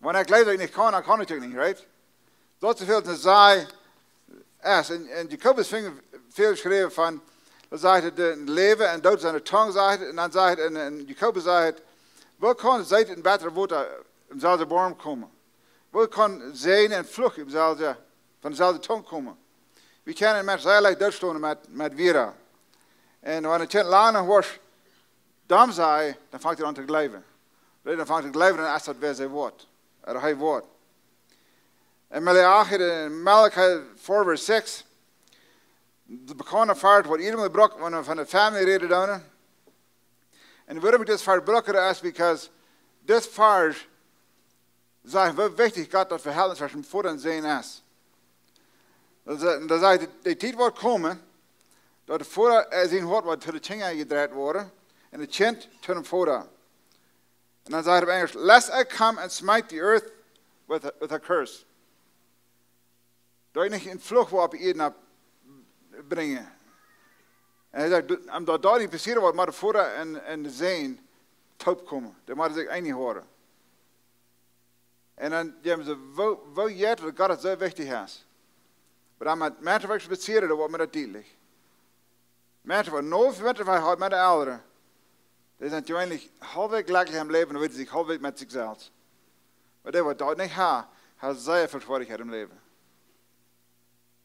Wan ekj jleew, daut ekj nich kaun, dan kaun ekj uk nich, right? Daut es väl to sajen. Es, en, en Jakobus finj väl jeschräwen von, daut sajcht et, de Läwen un Doot sent aun de Tung, sajcht et, un dan sajcht et, en, en Jakobus sajcht et: "Woo kaun Seet un bettra Wota em selwjen Boom komen? Woo kaun Säajen un Fluch em selwjen, von deselwje Tung komen?" Wie kjennen een Mensch sea leicht dootstonen met, met Wieed. Un wan een Kjint lang noch woat domm sajen, dan fangt hee aun to jleewen. Dan fangt hee to jleewen, dan es daut wäa see woat. Ooda hee woat. En Maleachi, de Malachi four verse six, de bekaunde Varsch, waut jieda mol brukt, wan wie von de Famielje räden doonen. Un wuarom ekj dit Varsch bruck, es because dit Varsch sajcht, woo wichtich Gott daut Vehältnis tweschen Voda un Sän es. Daut, daut sajcht, de, de Tiet woat komen, daut de Voda, äh, sien Hoat woat to de Kjinja jedreit woaren, un de Kjint to dän Voda. Un dan sajcht et opp Enjlisch: "Lest I come and smite the earth with a, with a curse." Daut ekj nich een Fluch woa opp de Ieed nopp brinjen. Un hee sajcht, daut, om daut daut nich passieren woat, mott de Voda un, un de Sän toopkomen. Dee motten sikj eenich woaren. Un dan, dee haben see, woo, woo jeit daut, daut Gott daut soo wichtich es. Oba dan met Menschen, waut ekj spazieren, dan woat mie daut dietlich. Menschen, waut noch Winter hauden met de Elren, dee sent jeweenlich haulfweg jlekjlich em Läwen un weeten sikj haulfweg met sikj selfst. Oba dee, waut daut nich haben, haben sea väl Schwierichkjeiten em Läwen.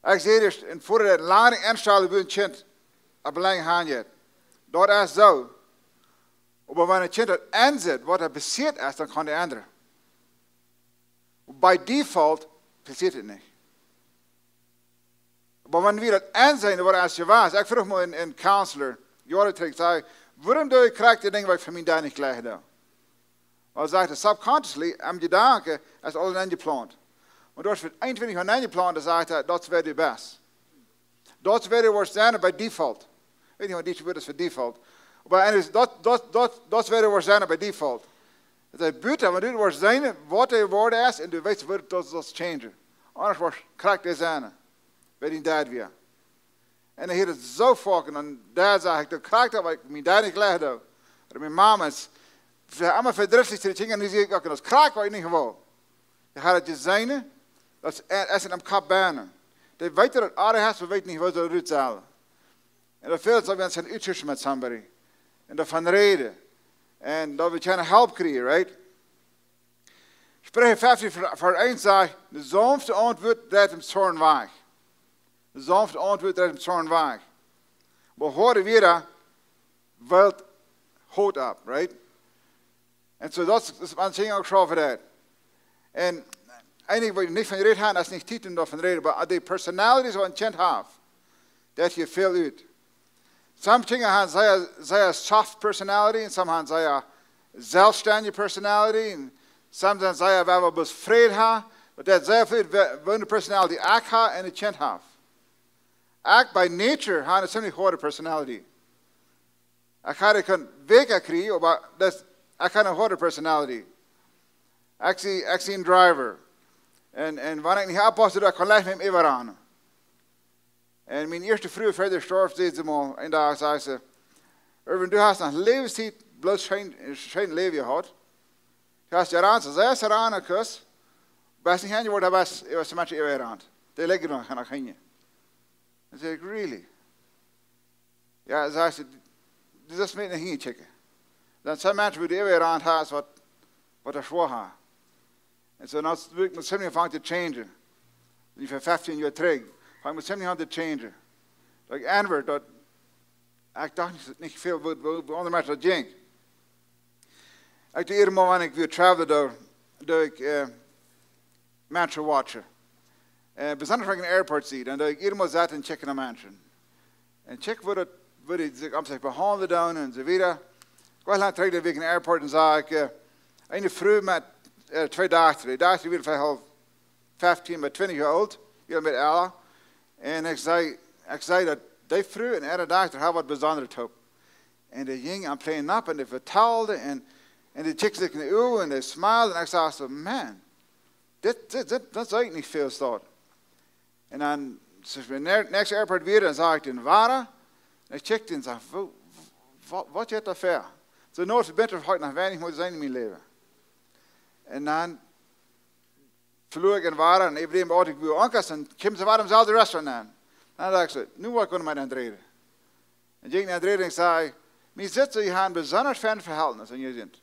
Ekj säd ieescht, een Voda, dee lang enstalt, woo een Kjint opp lang han jeit. Daut es soo. Oba wan een Kjint daut ensitt, waut doa passieet es, dan kaun dee endren. By default passieet et nich. Oba wan wie daut enseenen, waut es jewast. Ekj fruach mol een, een counselor, Joaren trigj, säd: Wuarom doo ekj krakjt de Dinja waut ekj fa mien Dach nich jlikj doo? Oba sajcht hee, subconsciously, em Jedanken, es aules enjeplaunt. Wan du hast fa eenuntwintich Joa enjeplaunt, dan sajcht hee, daut es wäa du best. Daut es wäa du woascht sennen by default. Weet nich waut dit Wuat es fa default. Oba daut, daut, daut, daut es wäa du woascht sennen by default. Daut es buta, wan du woascht sennen waut du jeworden best un du weetst waut du saust changen. Aundasch woascht krakjt sennen. Wäa dien Dad wia. Un hee haud et soo foaken, un doa sach ekj de Charakta, waut ekj mien Dad nich jlikj doo. Ooda miene Mama es, see emma vedrisslich to de Kjinja, un dee säd ekj uk, daut es krakjt waut ekj nich well. Dee haud et jeseenen, daut es, es en däm Kopp bennen. Dee weet daut et oajch es, oba weet nich woo see daut rut sellen. Un daut fält soo, wan wie utschaufen met somebody. Un doavon räden. Un daut wie kjeene Help kjrieen, right? Spricha feftieen Varsch, Varsch eent sajcht, de saunfte Auntwuat dreit dän Zorn wajch. De saunfte Auntwuat dreit dän Zorn wajch. Oba hoade Wieed wellen Hoot opp, right? Un soo daut es, es waut Kjinja uk schaufen deit. Un eenje, waut nich von jerät haben, es nich Tiet om doavon to räden, oba de personalities waut een Kjint haft, daut jefelt väl ut. Some Kjinja haben sea, sea soft personality, un some haben sea selfststendje personality, un some sent sea, wua wie bloos Fräd haben, oba daut sea väl, wua, wua eene personality ekj hab un een Kjint hab. Ekj by nature hab eene ziemlich hoade personality. Ekj hab dee kunt wajchkjrieen, oba daut, ekj hab eene hoade personality. Ekj sie, ekj sie een driver. Un, un wan ekj nich oppass, dan kaun ekj leicht met am äwaranen. Un miene ieeschte Fru, ver dee storf, säd see mol, een Dach säd see: "Erwin, du hast noch Läwenstiet bloos scheen, scheen Läwen jehaut. Du hast jerannt, soo sea jerannt, Kuss. Best nich aunjeworden, best, du best de Menschen äwajerannt. Dee lijen noch, noch hia." Un säd ekj: "Really?" "Jo," säd see, "du best met nich hia kjikjen. Dan sent Menschen, waut du äwajerannt hast, waut, waut daut schwoa haben." Un soo, dan wia ekj met Simeon aunjefangen to changen. Onjefäa feftieen Joa trigj. Funk ekj met Simeon aun to changen. Daut ekj äwahaupt, daut, ekj docht nich, nich väl, woo, woo, woo aundre Menschen daut jinkj. Ekj deed emma, wan ekj wia travel, doa, doa ekj, eh, Menschen watchen. Eh, besonda wan ekj em Airport sie, dan deed ekj emma sitten un kjikjen no Menschen. Un kjikjen woo daut, woo dee sikj aum sikj behaundlen doonen un soo wieda. Ekj wia lang trigj, doa wia ekj em Airport un sach ekj, eh, eene Fru met, eh, twee Dochta. De Dochta wia veleicht aul feftieen bat twintich Joa oolt, wia met ella. Un ekj säd, ekj säd daut dee Fru un äare Dochta haud waut besondret toop. Un dee jinkj aum Plane nopp un dee vetalden un, un dee kjikjten sikj enne Uagen un dee smiled un ekj sach soo: "Man, dit, dit, dit, daut see ekj nich väl staut." Un dan, aus ekj biem ne-, näakjsten Airport wia, dan sach ekj dän wada. Un ekj kjikjt un sach: "Woo, wa-, waut jeit doa väa?" Soo, nu, ekj sie hia noch weinich mol jeseenen en mien Läwen. Un dan veluat ekj am wada un äwa däm Oat ekj wia aunkomen, dan kjeemen see wada em selwjen restaurant aun. Dan docht ekj soo: "Nu woa ekj met an räden." Un jinkj no an räden un säd: "Mie sitt soo, jie haben besonda fein Vehältnis un jie sent.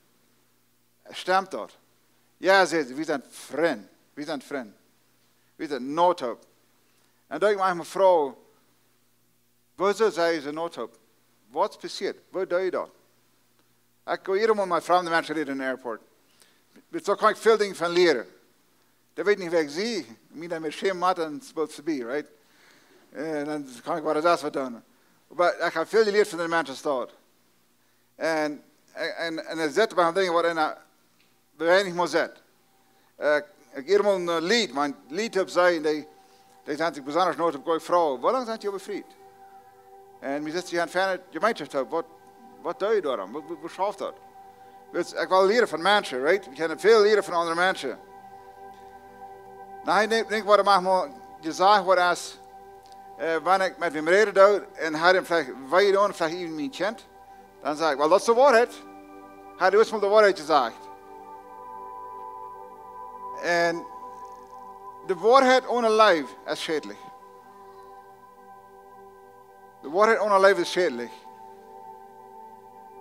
Stemt daut?" "Jo," säd see, "wie sent Frind. Wie sent Frind. Wie sent no toop." Un dan denkj ekj mie eemol, Fru, wuarom sent jie no toop? Waut passieet? Woo doo jie daut? Ekj go hia emma met framde Menschen räden em Airport. Wiels soo kaun ekj väl Dinja von lieren. Dee weeten nich, wäa ekj sie, mie dan met schämen motten, un et es boolt vebie, right? Un dan kaun ekj waut selfst waut doonen. Oba ekj hab väl jelieet von de Menschen doa. Un, un, un, un et sent waut Dinja, waut eena weinich mol sitt. Eh, ekj hia mol een, eh, Lied, mien Lied opp see, un dee, dee sent sikj besonda no opp goode Fru. "Woo lang sent jie befriet?" Un wie sitten hia en fiene Jemeenschoft, waut, waut doo jie doa aun? Waut, waut, waut schauft daut? Wiels ekj well lieren von Menschen, right? Wie kjennen väl lieren von aundre Menschen. Nu, ekj denkj, denkj waut manchmol jesajcht woat es, eh, wan ekj met wäm räden doo un hee dan veleicht wee deit, veleicht eent mien Kjint, dan saj ekj: "Well, daut es de Woarheit." Hee haud mie de Woarheit jesajcht. Un de Woarheit onen Leew es schädlich. De Woarheit onen Leew es schädlich.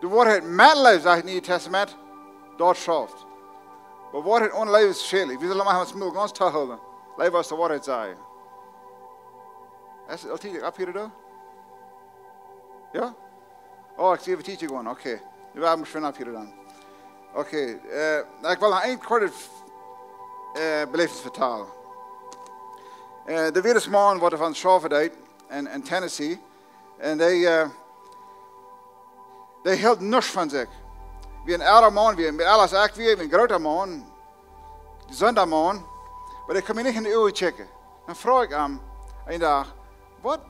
De Woarheit met Leew, sajcht daut Niee Tastament, daut schauft. Oba Woarheit onen Leew es schädlich. Wie sellen mau ons Mul gaunz toohoolen. Leewa aus de Woarheit sajen. Es et aul Tiet opphieren doa? Jo? Oh, ekj sie äwa Tiet jegonen. Okay. Wie woaren schwind opphieren dan. Okay. Eh, ekj well noch een kortet, eh, Beläfnis vetalen. Eh, doa wia een Maun, waut doavon schaufen deed en, en Tennessee. Un hee, eh, Dee hilt nuscht von sikj. Wia een elra Maun, wia een, aus ekj wia, wia een groota Maun, jesunta Maun, oba dee kunn mie nich enne Uagen kjikjen. Dan fruach ekj am een Dach: "Waut,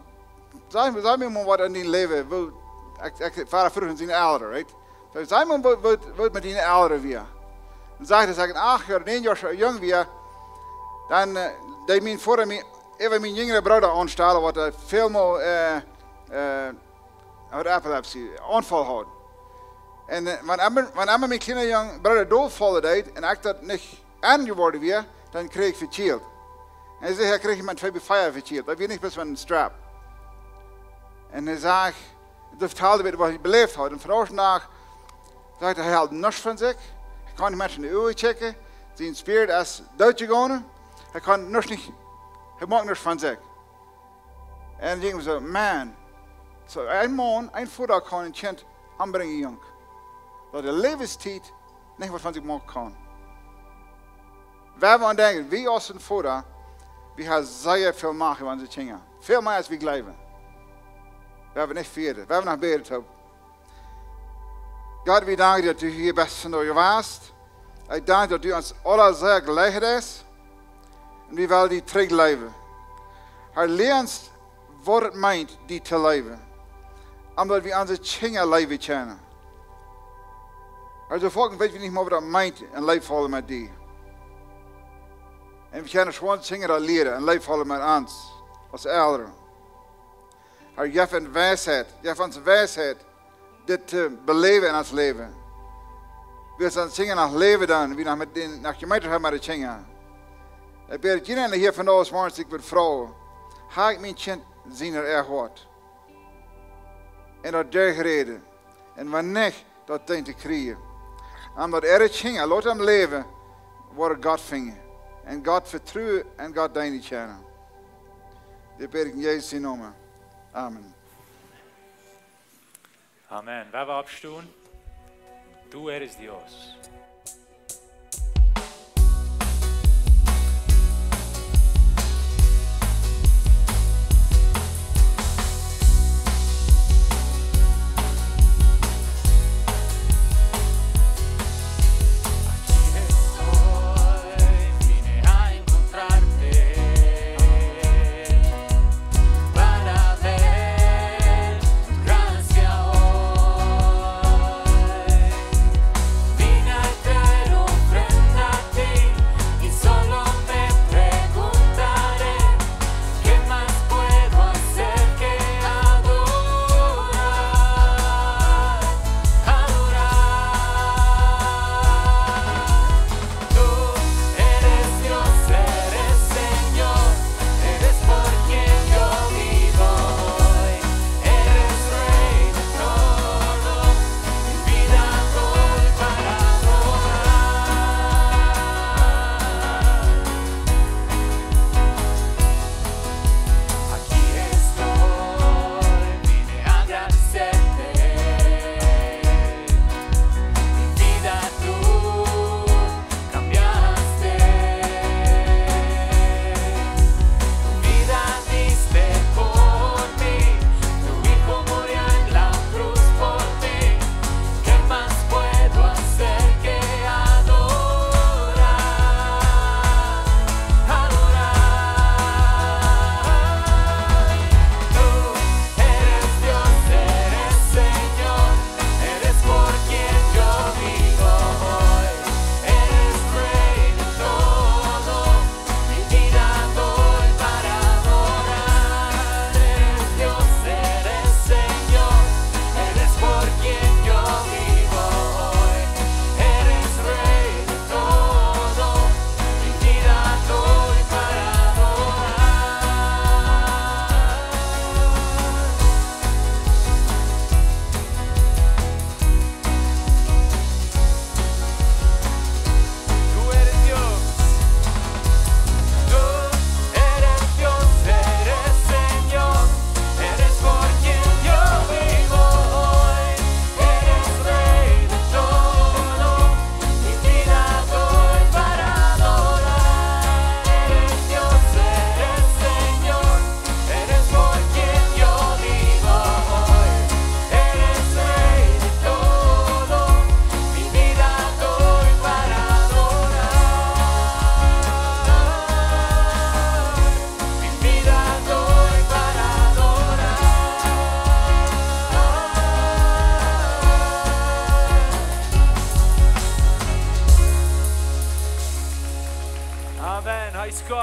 saj, saj mie mol waut en dien Läwen, woo," ekj, ekj, Voda fruach no siene Elren, right? Saj, "Saj mie mol, waut, waut, waut met diene Elren wia." Dan sajcht hee, aus ekj acht Joa, näajen Joa jung wia, dan, äh, deed mien Voda mie äwa mienen jinjren Brooda aunstalen, waut, äh, väl mol, äh, äh, haud Epilepsie, Aunfäl haud. Un, äh, wan emma, wan emma mien kjliena Jung, Brooda dolfaulen deed un ekj daut nich aunjeworden wia, dan kjrieech ekj vekjielt. Un hee sajcht, hee kjrieech met twee bie vea vekjielt. Daut wia nich bloos een Strep. Un hee sajcht, hee vetald mie, waut hee beläft haud. Un vondoag dän Dach, sajcht hee, hee hilt nuscht von sikj. Hee kaun nich Menschen enne Uagen kjikjen. Sien Spirit es doot jegonen. Hee kaun nuscht nich, hee moakt nuscht von sikj. Un ekj denkj mie soo, Maun, soo een Maun, een Voda kaun een Kjint ombrinjen, junk. Daut de Läwenstiet nich waut von sikj moaken kaun. Wan wie aun denkjen, wie aus een Voda, wie haben sea väl Macht äwa onse Kjinja. Väl mea aus wie jleewen. Wie haben nich vejäten, wie haben noch bäden. Gott, wie danken die, daut du hia best vondoag jewast. Ekj dank die, daut du ons aula sea jlikj best. Un wie wellen die trigj leewen. Herr, lia ons, waut et meent, die to leewen. Om daut wie onse Kjinja leewen kjennen. Herr, soo foaken weet wie nich mol, waut daut meent, een Läwen faulen met die. Un wie kjennen schwoa Kjinja daut lieren, een Läwen faulen met ons, aus Elren. Herr, jeff ons Weisheit, jeff ons Weisheit, dit to beläwen en ons Läwen. Wie ons aun Kjinja noch läwen dan, wie noch met an noch Jemeenschoft haben met de Kjinja. Ekj bäd, daut jieda eena hia vondoag morjens sikj woat froagen: "Hab ekj mien Kjint sien Hoat?" Un daut derchräden. Un wan nich, daut dan to kjrieen. Om daut äare Kjinja, lot am läwen, woaren Gott finjen. Un Gott vetruen un Gott deenen kjennen. Dit bäd ekj en Jesus sienen Nomen. Amen. Amen. Woa wie oppstonen? Tú eres Dios.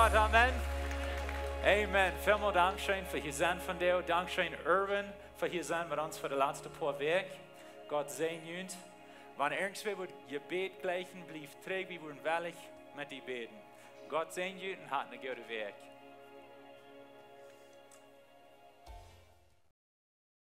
Amen. Amen. Välmol dankscheen fa hia sennen vondoag. Dankscheen, Erwin, fa hia sennen met ons fa de latste poa Wäakj. Gott säajen junt. Wan irjentwäa wudd Jebäd jleichen, bliew trigj, wie wudden wellich met die bäden. Gott säajen junt un hat ne goode Wäakj.